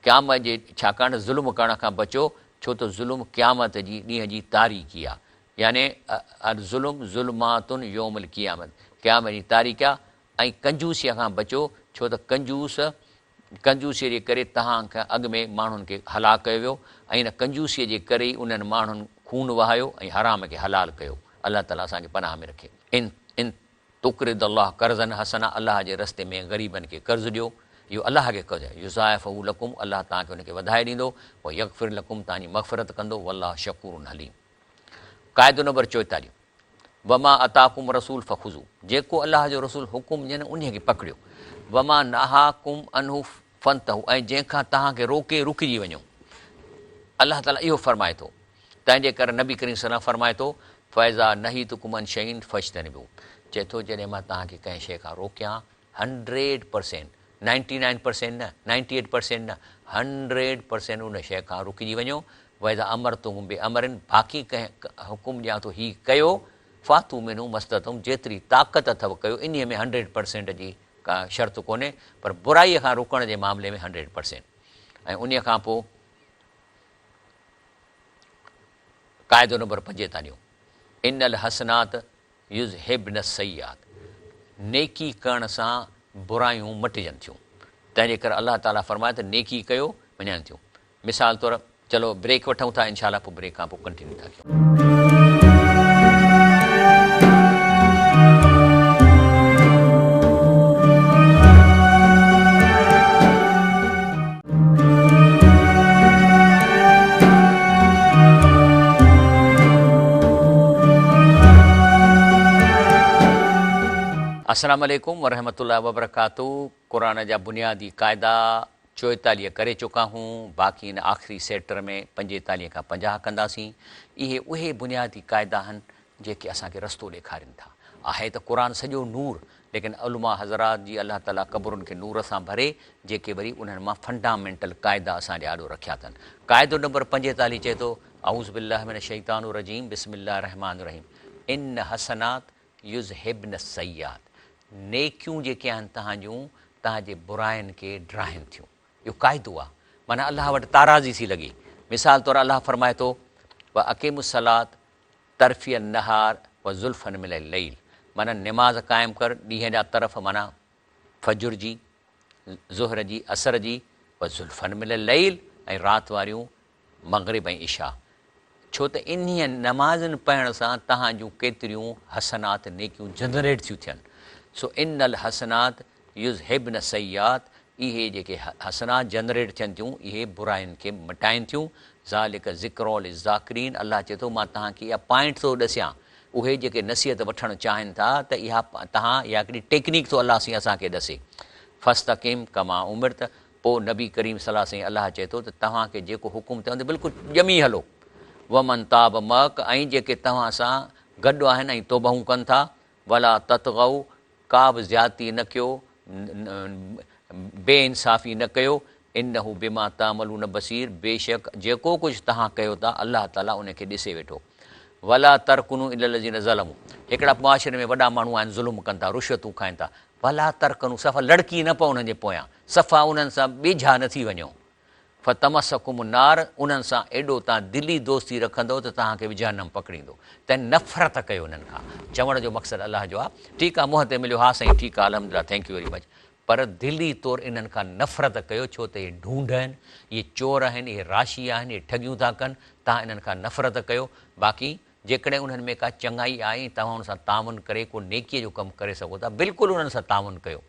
قيامت جي ڇاڪاڻ ته ظلم ڪرڻ کان بچو ڇو ته ظلم قيامت جي ڏينهن جي تاريڪي آهي يعني الظلم ظلمات يوم القيامت قيامت جي تاريڪي آهي ۽ ڪنجوسيء کان بچو، ڇو ته ڪنجوس، ڪنجوسيء جي ڪري توهان کان اڳ ۾ ماڻهن کي هلاڪ ڪيو ويو ۽ ان ڪنجوسيء جي ڪري ئي انهن ماڻهن خون وهايو ۽ حرام کي حلال ڪيو. الله تعاليٰ اسان کي پناهه ۾ رکي. ان ان تقرض الله قرضا حسنا الله جي رستي ۾ غريبن کي قرض ڏيو، اهو الله کي قرض آهي، يضاعفه لڪم الله توهان کي ان کي وڌائي ڏيندو، ويغفر لڪم توهان جي مغفرت ڪندو، والله شڪور حليم. قاعدو نمبر چوئيتاليهه، وما اتاڪم الرسول فخذوه جيڪو الله جو رسول حڪم ڏين انهي کي پڪڙيو، وما نهاڪم عنه فانتهوا ۽ جنهن کان توهان کي روڪي رڪجي وڃو. الله تعالي اهو فرمائي ٿو. تنهن جي ڪري نبي ڪريم صلي الله عليه وسلم فرمائي ٿو، فاذا نهيتڪم عن شيء فاجتنبوه چئي ٿو جڏهن مان توهان کي ڪنهن شيء کان روڪيان hundred percent, ninety nine percent نه، نائنٽي ايٽ پرسينٽ نه، هنڊريڊ پرسينٽ ان شيء کان رڪجي وڃو، واذا امرتڪم بامر باقي ڪنهن حڪم ڏيان ٿو هي ڪيو، فاتو منه ما استطعتم جيتري طاقت اٿو ڪيو، انهيء ۾ هنڊريڊ پرسينٽ جي ڪا شرط ڪونهي، پر برائيء کان رڪڻ جي معاملي ۾ هنڊريڊ پرسينٽ ۽ انهيء کان پوء قاعدو نمبر پنجيتاليهون، ان الحسنات يذهبن السيئات، نيڪي ڪرڻ سان برايون مٽجن ٿيون، تنهن جي ڪري الله تعاليٰ فرمايو ته نيڪي ڪيو وڃن ٿيون. مثال طور چلو بريڪ وٺون ٿا انشاء الله پوء بريڪ کان پوء ڪنٽينيو ٿا ڪيون. السلام عليڪم ورحمة الله وبرڪاته قرآن جا بنيادي قاعدا چوئيتاليهه ڪري چڪا هون باقي ان آخري سيٽر ۾ پنجيتاليهه کان پنجاهه ڪنداسين اهي اهي بنيادي قاعدا آهن جيڪي اسان کي رستو ڏيکارين ٿا. آهي ته قرآن سڄو نور، ليڪن علماء حضرات جي الله تعاليٰ قبرن کي نور سان ڀري، جيڪي وري انهن مان فنڊامينٽل قاعدا اسان جي آڏو رکيا اٿن. قاعدو نمبر 45 چئي ٿو، اعوذ بالله من الشيطان الرجيم بسم الله الرحمٰن الرحيم ان حسنات يذهبن السيئات نيڪيون جيڪي آهن توهان جون توهان جي براين کي ڊاهين ٿيون. اهو قاعدو آهي معنيٰ الله وٽ تارازي ٿي لڳي. مثال طور الله فرمائي ٿو، واقيموا الصلوة طرفي النهار وزلفا من الليل معنيٰ نماز قائم ڪر ڏينهن جا طرف معنيٰ فجر جي ظهر جي، عصر جي، وزلفا من الليل ۽ رات واريون مغرب ۽ عشاء، ڇو ته انهيء نمازن پڙهڻ سان توهان جون ڪيتريون حسنات، نيڪيون، جنريٽ ٿيون ٿين، سو ان الحسنات يذهبن السيئات اهي جيڪي حسنات جنريٽ ٿين ٿيون اهي براين کي مٽائين ٿيون، ذلک ذڪري للذاڪرين الله چئي ٿو مان توهان کي اها پوائنٽ ٿو ڏسيان اهي جيڪي نصيحت وٺڻ چاهين ٿا ته اها توهان اها هڪڙي ٽيڪنيڪ ٿو الله سائين اسان کي ڏسي فاستقم ڪما امرت پوء نبي ڪريم صلي الله سائين الله چئي ٿو ته توهان کي جيڪو حڪم ٿيو ان تي بلڪل ڄمي هلو ومن تاب معک ۽ جيڪي توهان سان گڏ آهن ۽ توبهون ڪن ٿا ولا تطغوا ڪا به زيادتي نه ڪيو، بي انصافي نه ڪيو، انه بما تعملون بصير بيشڪ جيڪو ڪجهه توهان ڪيو ٿا الله تعالي ان کي ڏسي ويٺو. ولا ترڪنوا الي الذين ظلموا هڪڙا معاشري ۾ وڏا ماڻهو آهن ظلم ڪن ٿا رشوتون کائن ٿا ولا ترڪنوا صفا لڙڪي نه پئو انهن جي پويان صفا انهن سان ٻيجها نه ٿي وڃو. فتمسڪم النار انهن سان ايڏو توهان دلي دوستي رکندؤ ته توهان کي به جهنم پڪڙيندو تنهن نفرت ڪيو انهن کان چوڻ جو مقصد الله جو آ ٺيڪ آ منهن تي مليو ها سائين ٺيڪ آ الحمدلله thank you very much پر دلي طور انهن کان نفرت ڪيو ڇو ته اهي ڍونڍ آهن اهي چور آهن اهي راشي آهن اهي ٺڳيون ٿا ڪن توهان انهن کان نفرت ڪيو باقي جيڪڏهن انهن ۾ ڪا چڱائي آهي ۽ توهان انهن سان تعاون ڪري ڪو نيڪي جو ڪم ڪري سگهو ٿا بلڪل انهن سان تعاون ڪيو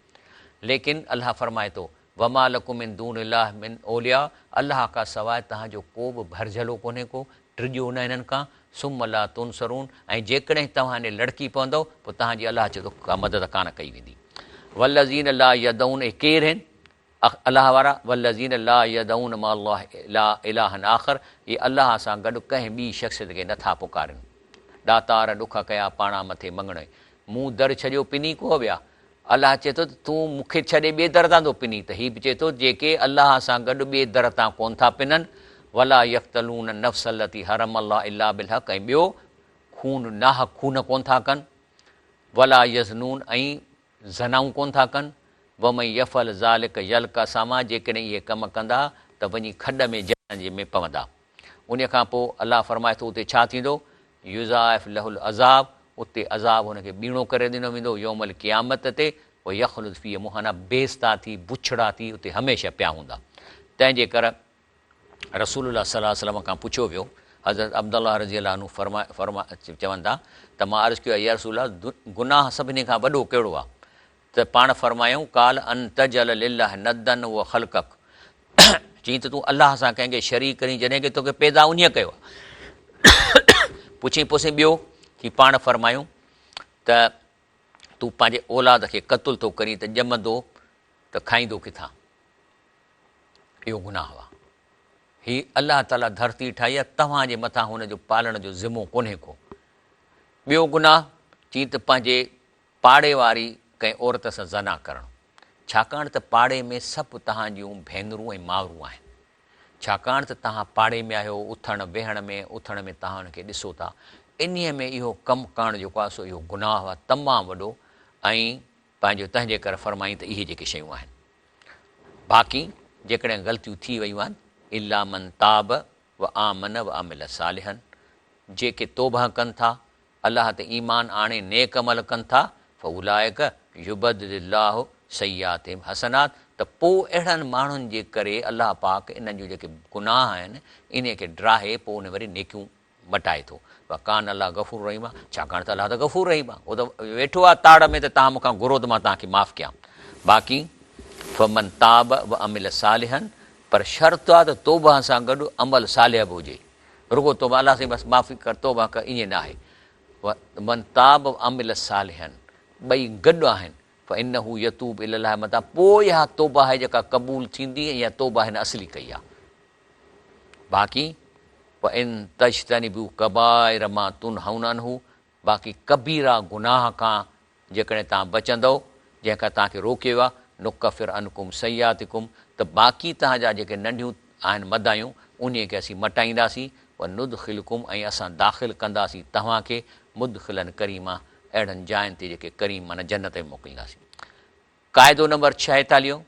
ليڪن الله فرمائي ٿو وما لڪم من دون الله من اولياء الله کان سواء توهان جو ڪو به ڀرجهلو ڪونهي ڪو، ڊڄو نه هنن کان، ثم لا تنصرون ۽ جيڪڏهن توهان انهي لڙڪي پوندؤ پوء توهان جي الله چئي ٿو ڪا مدد ڪانه ڪئي ويندي. والذين لا يدعون اهي ڪير هن؟ الله وارا، والذين لا يدعون مع الله الها آخر اهي الله سان گڏ ڪنهن ٻي شخصيت کي نٿا پڪارين. ڏاتار ڏک ڪيا پاڻا مٿي مڱڻي، مون در ڇڏيو پني ڪوهه ويا، الله چئي ٿو ته تون مون کي ڇڏي ٻئي در تان ٿو پنين ته هي به چئي ٿو جيڪي الله سان گڏ ٻئي در تان ڪونه ٿا پنن ولا يقتلون النفس التي حرم الله الا بالحق ۽ ٻيو خون ناحق خون ڪونه ٿا ڪن ولا يزنون ۽ زنائون ڪونه ٿا ڪن ومن يفعل ذلک يلق اثاما جيڪڏهن اهي ڪم ڪندا ته وڃي کڏ ۾ جهنم جي ۾ پوندا. انهيء کان پوء الله فرمائي ٿو اتي ڇا ٿيندو؟ يضاعف له العذاب اتي عذاب هن کي ٻيڻو ڪري ڏنو ويندو يوم القيامت تي ويخلد فيه مهانا بي عزتا ٿي بڇڙا ٿي اتي هميشه پيا هوندا. تنهن جي ڪر رسول الله صلي الله عليه وسلم کان پڇيو ويو حضرت عبدالله رضي الله عنه فرما فرما چون ٿا ته مان عرض ڪيو يا رسول الله گناهه سڀني کان وڏو ڪهڙو آهي؟ ته پاڻ فرمايائون، قال ان تجعل لله ندا وهو خلقک چيائين ته تون الله سان ڪنهن کي شريڪ ڪرين جڏهن ڪه توکي پيدا انهيء ڪيو آهي. پڇيائين پوء سائين ٻيو؟ ٿي پاڻ فرمايائون ته تون پنهنجي اولاد کي قتل ٿو ڪرين ته ڄمندو ته کائيندو ڪٿان؟ اهو گناهه آهي. هي الله تعاليٰ ڌرتي ٺاهي آهي توهان جي مٿان هن جو پالڻ جو ذمو ڪونهي ڪو. ٻيو گناهه چيائين ته پنهنجي پاڙي واري ڪنهن عورت سان زنا ڪرڻ، ڇاڪاڻ ته پاڙي ۾ سڀ توهان جون ڀينرون ۽ مائرون آهن. ڇاڪاڻ ته توهان پاڙي ۾ آهيو، اٿڻ ويهڻ ۾ اٿڻ ۾ توهان انهن کي ڏسو ٿا. انهيء ۾ اهو ڪم ڪرڻ جيڪو آهي سو اهو گناهه آهي تمام وڏو ۽ پنهنجو تنهن جي ڪري فرمائين ته اهي جيڪي شيون آهن. باقي جيڪڏهن غلطيون ٿي ويون آهن، الا من تاب وآمن وعمل صالحا جيڪي توبهه ڪن ٿا الله تي ايمان آڻي نيڪ عمل ڪن ٿا، فاولئک يبدل الله سيئاتهم حسنات ته پوء اهڙن ماڻهن جي ڪري الله پاڪ انهن جون جيڪي گناهه آهن انهي کي ڊاهي پوء انهي وري نيڪيون مٽائي ٿو. وڪان الله غفور رحيما ڇاڪاڻ ته الله ته غفور رحيم آهي هو ته ويٺو آهي تاڙ ۾ ته توهان مون کان گهرو ته مان توهان کي معاف ڪيان. باقي فمن تاب وعمل صالحا پر شرط آهي ته توبه سان گڏ عمل صالح به هجي. رڳو توبه الله سائين بس معافي ڪر توبه ڪر ائين ناهي ومن تاب وعمل صالحا ٻئي گڏ آهن فانه يتوب الي الله متاب پوء اها توبه آهي جيڪا قبول ٿيندي ۽ اها توبه هن اصلي ڪئي آهي باقي وان تجتنبوا ڪبائر ما تنهون عنه باقي ڪبيرا گناهه کان جيڪڏهن توهان بچندؤ، جنهن کان توهان کي روڪيو ويو آهي، نڪفر عنڪم سيئاتڪم، ته باقي توهان جا جيڪي ننڍيون آهن مدايون، انهيء کي اسين مٽائينداسين، وندخلڪم ۽ اسان داخل ڪنداسين توهان کي، مدخلا ڪريما، اهڙن جاين تي جيڪي ڪريم معنيٰ جنت ۾ موڪلينداسين. قاعدو نمبر ڇاهيتاليهون،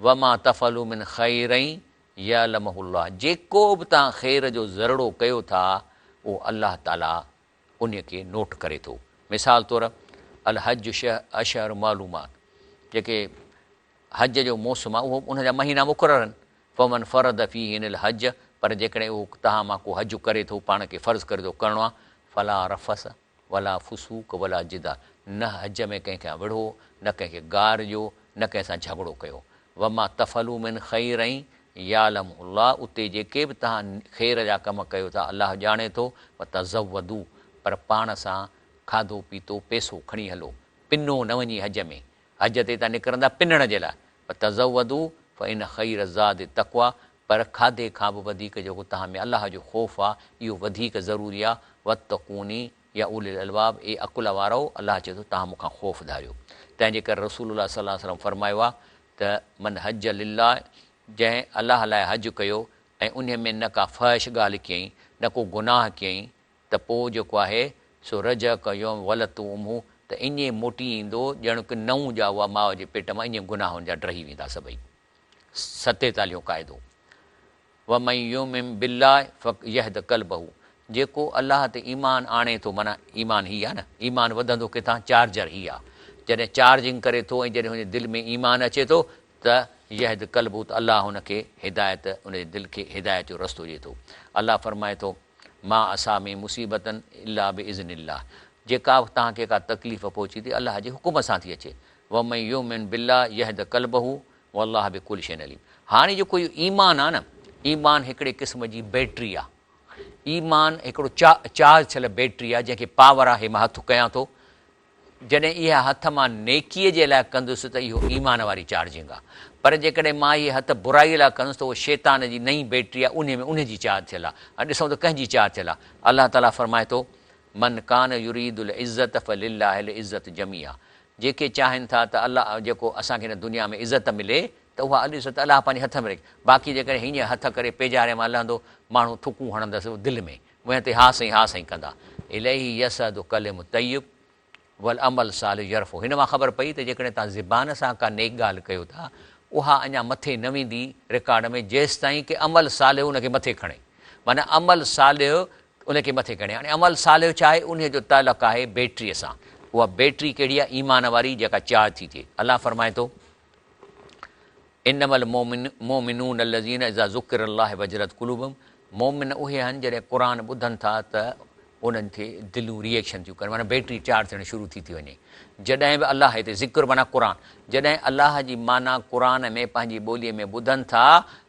وما تفعلوا من خير يعلمه الله، جيڪو به توهان خير جو ذرڙو ڪيو ٿا، اهو الله تعاليٰ انهيء کي نوٽ ڪري ٿو. مثال طور، الحج اشهر معلومات، جيڪي حج جو موسم آهي اهو ان جا مهينا مقرر آهن. فمن فرض فيهن الحج پر جيڪڏهن اهو توهان مان ڪو حج ڪري ٿو پاڻ کي فرض ڪري ٿو ڪرڻو آهي فلا رفث ولا فسوق ولا جدال نه حج ۾ ڪنهن کان وڙهو نه ڪنهن کي گار ڏيو نه ڪنهن سان جهڳڙو ڪيو وما تفعلوا من خير يعلمه الله اتي جيڪي به توهان خير جا ڪم ڪيو ٿا الله ڄاڻي ٿو وتزودوا پر پاڻ سان کاڌو پيتو پئسو کڻي هلو پنو نه وڃي حج ۾ حج تي ته نڪرندا پنڻ جي لاء، وتزودوا فان خير الزاد التقويٰ پر کاڌي کان به وڌيڪ جيڪو توهان ۾ الله جو خوف آ اهو وڌيڪ ضروري آ، واتقون يا اولي الالباب اي عقل وارؤ الله چئي ٿو توهان مون کان خوف ڌاريو. تنهن جي ڪري رسول الله صلي الله عليه وسلم فرمايو آ ته من حج لله جنهن الله لاء حج ڪيو ۽ انهي ۾ نه ڪا فحش ڳالهه ڪيائين نه ڪو گناهه ڪيائين ته پوء جيڪو آهي سو رجع ڪيوم ولدته امه ته ائين موٽي ايندو ڄڻڪ نئون ڄائو آ ماء جي پيٽ مان ائين گناهه هن جا ڊهي ويندا سڀئي. ستيتاليهون قاعدو، ومن يؤمن بالله يهد قلبه جيڪو الله تي ايمان آڻي ٿو معنيٰ ايمان هي آ نه ايمان وڌندو ڪٿان چارجر هي آ جڏهن چارجنگ ڪري ٿو ۽ جڏهن هن جي دل ۾ ايمان اچي ٿو ته يهد قلبه ته الله هن کي هدايت ان جي دل کي هدايت جو رستو ڏئي ٿو الله فرمائي ٿو. ما اصاب من مصيبة الا باذن الله جيڪا به توهان کي ڪا تڪليف پهچي ٿي الله جي حڪم سان ٿي اچي ومن يؤمن بالله يهد قلبه والله بڪل شيء عليم هاڻي جيڪو اهو ايمان آهي نه ايمان هڪڙي قسم جي بيٽري آهي ايمان هڪڙو چارج ٿيل بيٽري آهي جنهن کي پاور آهي مان هٿ ڪيان ٿو جڏهن اها هٿ مان نيڪيء جي لاء ڪندس ته اهو ايمان واري چارجنگ آهي، پر جيڪڏهن مان اهي هٿ برائيء لاء ڪندس ته اهو شيطان جي نئين بيٽري آهي، انهيء ۾ انهيء جي چارج ٿيل آهي. هاڻي ڏسون ته ڪنهن جي چارج ٿيل آهي. الله تعاليٰ فرمائي ٿو، من ڪان يريد العزة فلله العزة جميعا جيڪي چاهين ٿا ته الله جيڪو اسان کي هن دنيا ۾ عزت ملي ته اها عزت الله پنهنجي هٿ ۾ رکي، باقي جيڪڏهن هيئن هٿ ڪري پيجاري مان لهندو ماڻهو ٿڪون هڻندس دل ۾، منهن تي ها سائين ها سائين ڪندا. اليه يصعد الڪلم الطيب والعمل الصالح يرفعه هن مان خبر پئي ته جيڪڏهن توهان زبان سان ڪا نيڪ ڳالهه ڪيو ٿا اها اڃا مٿي نه ويندي رڪارڊ ۾ جيستائين ڪه عمل صالح ان کي مٿي کڻي معنيٰ عمل صالح ان کي مٿي کڻي هاڻي عمل صالح ڇا آهي انهي جو تعلق آهي بيٽري سان اها بيٽري ڪهڙي آهي ايمان واري جيڪا چارج ٿي ٿئي الله فرمائي ٿو انما المومنون الذين اذا ذڪر الله وجلت قلوبهم مؤمن اهي آهن جڏهن قرآن ٻڌن ٿا ته انهن کي دليون ري ايڪشن ٿيون ڪن معنيٰ بيٽري چارج ٿيڻ شروع ٿي ٿي وڃي جڏهن به الله هتي ذڪر معنيٰ قرآن جڏهن الله جي معنيٰ قرآن ۾ پنهنجي ٻوليء ۾ ٻڌن ٿا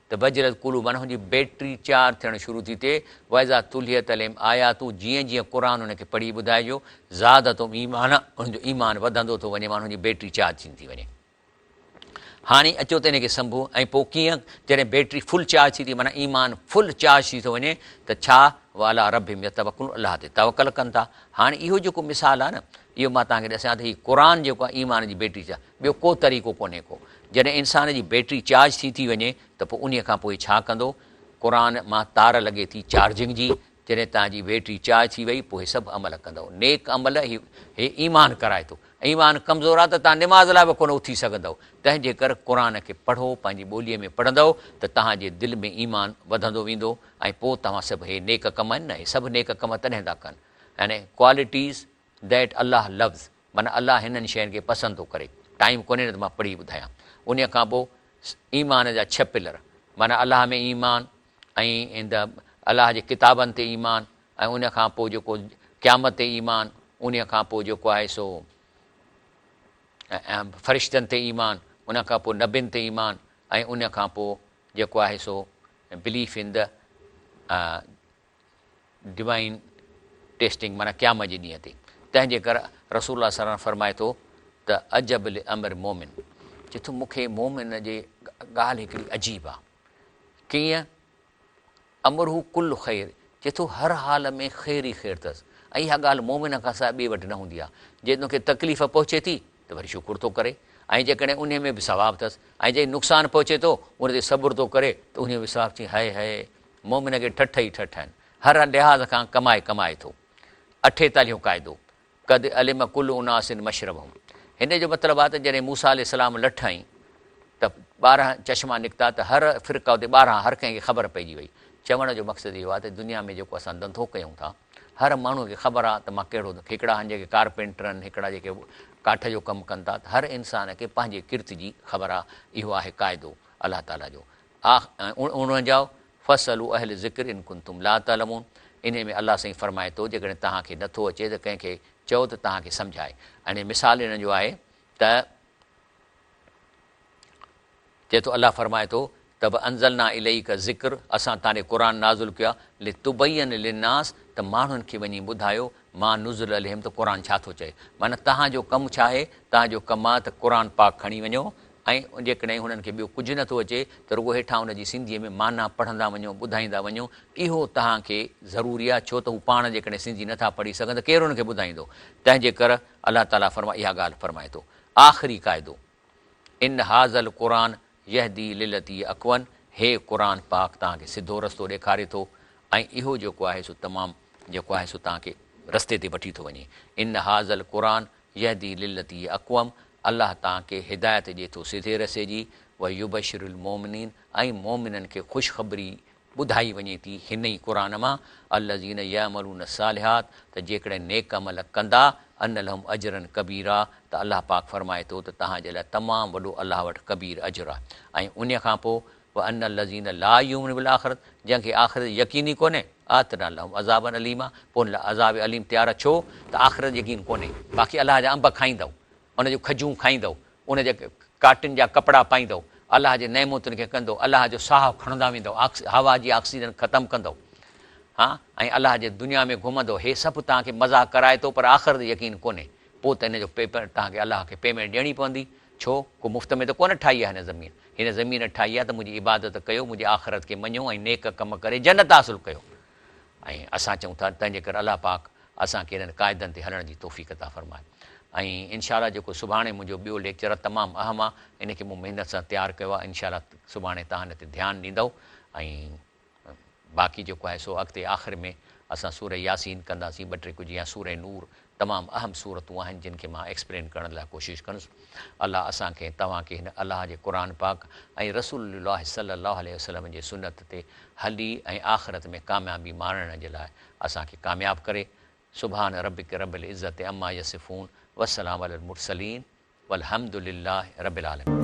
ته وجلت قلوب معنيٰ هن جي بيٽري چارج ٿيڻ شروع ٿي ٿئي واذا تليت عليهم آياته جيئن جيئن قرآن انهن کي پڙهي ٻڌائجو زادتهم ايمانا انهن جو ايمان وڌندو ٿو وڃي معنيٰ هن جي بيٽري چارج ٿيندي ٿي وڃي. هاڻي اچو ته ان کي سنڀو ۽ پوء ڪيئن جڏهن بيٽري فل چارج ٿي ٿي معنيٰ ايمان فل چارج ٿي ٿو وڃي ته ڇا وعليٰ ربهم يتوڪلون الله تي توڪل ڪن ٿا هاڻي اهو جيڪو مثال آهي نه اهو مان توهان کي ڏسيان ته هي قرآن جيڪو آهي ايمان جي بيٽري ڇا ٻيو ڪو طريقو ڪونهي ڪو جڏهن انسان جي بيٽري چارج ٿي ٿي وڃي ته پوء انهي کان پوء ڇا ڪندو قرآن مان تار لڳي ٿي چارجنگ جي جڏهن توهان جي بيٽري چارج ٿي وئي پوء هي سڀ عمل ڪندؤ نيڪ عمل هي هي ايمان ڪرائي ٿو ايمان ڪمزور آ ته توهان نماز لاء به ڪونه اٿي سگهندؤ، تنهن جي ڪر قرآن کي پڙهو، پنهنجي ٻوليء ۾ پڙهندؤ ته توهان جي دل ۾ ايمان وڌندو ويندو ۽ پوء توهان سڀ هي نيڪ ڪم آهن نه، هي سڀ نيڪ ڪم تڏهن ٿا ڪن. يعني Qualities that Allah loves معنيٰ الله هنن شين کي پسند ٿو ڪري. ٽائيم ڪونهي نه ته مان پڙهي ٻڌايان. انهيء کان پوء ايمان جا ڇهه پلر معنيٰ الله ۾ ايمان ۽ الله جي ڪتابن تي ايمان ۽ ان کان پوء جيڪو قيامت تي ايمان، انهيء کان پوء جيڪو آهي سو فرشتن تي ايمان، ان کان پوء نبين تي ايمان ۽ ان کان پوء جيڪو آهي سو belief in the divine testing معنيٰ قيامت جي ڏينهن تي. تنهن جي ڪر رسول الله صلي الله عليه وسلم فرمائي ٿو ته عجب لامر مومن چئي ٿو مون کي مومن جي ڳالهه هڪڙي عجيب آ ڪيئن امره ڪل خير، چئي ٿو هر حال ۾ خير ئي خير اٿس ۽ اها ڳالهه مؤمن کان سواء ٻئي وٽ نه هوندي آهي. جي ان کي تڪليف پهچي ٿي ته وري شڪر ٿو ڪري ۽ جيڪڏهن انهي ۾ به ثواب اٿس ۽ جي نقصان پهچي ٿو ان تي صبر ٿو ڪري ته انهي ۾ به ثواب چئي هاء هاء مؤمن کي ٺٺ ئي ٺٺ آهن هر لحاظ کان ڪمائي ڪمائي ٿو. اٺيتاليهون قاعدو، قد علم ڪل اناس مشربهم هن جو مطلب آهي ته جڏهن موسيٰ عليه السلام لٺ هنئي ته 12 چشما نڪتا ته هر فرقه اتي 12 هر ڪنهن کي خبر پئجي وئي. چوڻ جو مقصد اهو آهي ته دنيا ۾ جيڪو اسان ڌنڌو ڪيون ٿا هر ماڻهوء کي خبر آ ته مان ڪهڙو هڪڙا آهن جيڪي ڪارپينٽر آهن، هڪڙا جيڪي ڪاٺ جو ڪم ڪن ٿا ته هر انسان کي پنهنجي ڪرت جي خبر آ. اهو آهي قاعدو الله تعاليٰ جو. آخ 49 فاسئلوا اهل الذڪر ان ڪنتم لا تعلمون انهي ۾ الله سائين فرمائي ٿو جيڪڏهن توهان کي نٿو اچي ته ڪنهن کي چئو ته توهان کي سمجهائي. ۽ مثال ان جو آهي ته. چئي ٿو الله فرمائي ٿو ته وانزلنا اليک الذڪر اسان تان ڏي قرآن نازل ڪيو آهي لتبين للناس ته ماڻهن کي وڃي ٻڌايو ما نزل اليهم ته قرآن ڇا ٿو چئي معنيٰ توهان جو ڪم ڇا آهي توهان جو ڪم آهي ته قرآن پاڪ کڻي وڃو ۽ جيڪڏهن هنن کي ٻيو ڪجهه نٿو اچي ته رڳو هيٺان ان جي سنڌيء ۾ معنيٰ پڙهندا وڃو ٻڌائيندا وڃو اهو توهان کي ضروري آهي ڇو ته هو پاڻ جيڪڏهن سنڌي نٿا پڙهي سگهن ته ڪير انهن کي ٻڌائيندو تنهن جي ڪر الله تعاليٰ فرمائي اها ڳالهه فرمائي ٿو آخري قاعدو ان هذا القرآن يهدي للتي هي اقوم هي قرآن پاڪ توهان کي سڌو رستو ڏيکاري ٿو ۽ اهو جيڪو آهي سو تمام جيڪو آهي سو توهان کي رستي تي وٺي ٿو وڃي ان هذا القرآن يهدي للتي هي اقوم الله توهان کي هدايت ڏئي ٿو سڌي رسي جي ويبشر المومنين ۽ مؤمنن کي خوشخبري ٻڌائي وڃي ٿي هن ئي قرآن مان، الذين يعملون الصالحات ته جيڪڏهن نيڪ عمل ڪندا، ان لهم اجرا ڪبيرا ته الله پاڪ فرمائي ٿو ته توهان جي لاء تمام وڏو الله وٽ ڪبير اجر آهي ۽ انهيء کان پوء وان الذين لا يؤمنون بالاخرة جنهن کي آخرت جو يقين ئي ڪونهي اعتدنا لهم عذابا اليما پوء ان لاء عذاب اليم تيار آهي ڇو ته آخرت جو يقين ڪونهي باقي الله جا انب کائيندؤ ان جون کجون کائيندؤ، ان جي ڪاٽن جا ڪپڙا پائيندؤ، الله جي نعمتن کي ڪندؤ، الله جو ساهه کڻندا ويندؤ، هوا جي آڪسيجن ختم ڪندؤ، ها ۽ الله جي دنيا ۾ گهمندؤ، هي سڀ توهان کي مزا ڪرائي ٿو پر آخرت جو يقين ڪونهي، پوء ته ان جو پيپر توهان کي الله کي پيمينٽ ڏيڻي پوندي، ڇو؟ ڪو مفت ۾ ته ڪونه ٺاهي آهي هن زمين، هن زمين ٺاهي آهي ته منهنجي عبادت ڪيو، منهنجي آخرت کي مڃو ۽ نيڪ ڪم ڪري جنت حاصل ڪيو. ۽ اسان چئون ٿا تنهن جي ڪري الله پاڪ اسان کي انهن قاعدن تي هلڻ جي توفيق عطا فرمائي ۽ انشاء الله جيڪو سڀاڻي منهنجو ٻيو ليڪچر آهي تمام اهم آهي ان کي مون محنت سان تيار ڪيو آهي انشاء الله سڀاڻي توهان ان تي ڌيان ڏيندؤ ۽ باقي جيڪو آهي سو اڳتي آخر ۾ اسان سوره ياسين ڪنداسين ٻه ٽي ڪجهه يا سوره نور تمام اهم سورتون آهن جن کي مان ايڪسپلين ڪرڻ لاء ڪوشش ڪندس الله اسان کي ۽ توهان کي هن الله جي قرآن پاڪ ۽ رسول الله صلي الله عليه وسلم جي سنت تي هلي ۽ آخرت ۾ ڪاميابي ماڻڻ جي لاء اسان کي ڪامياب ڪري سبحان ربک رب العزت عما يصفون والسلام علي المرسلين والحمد لله رب العالمين.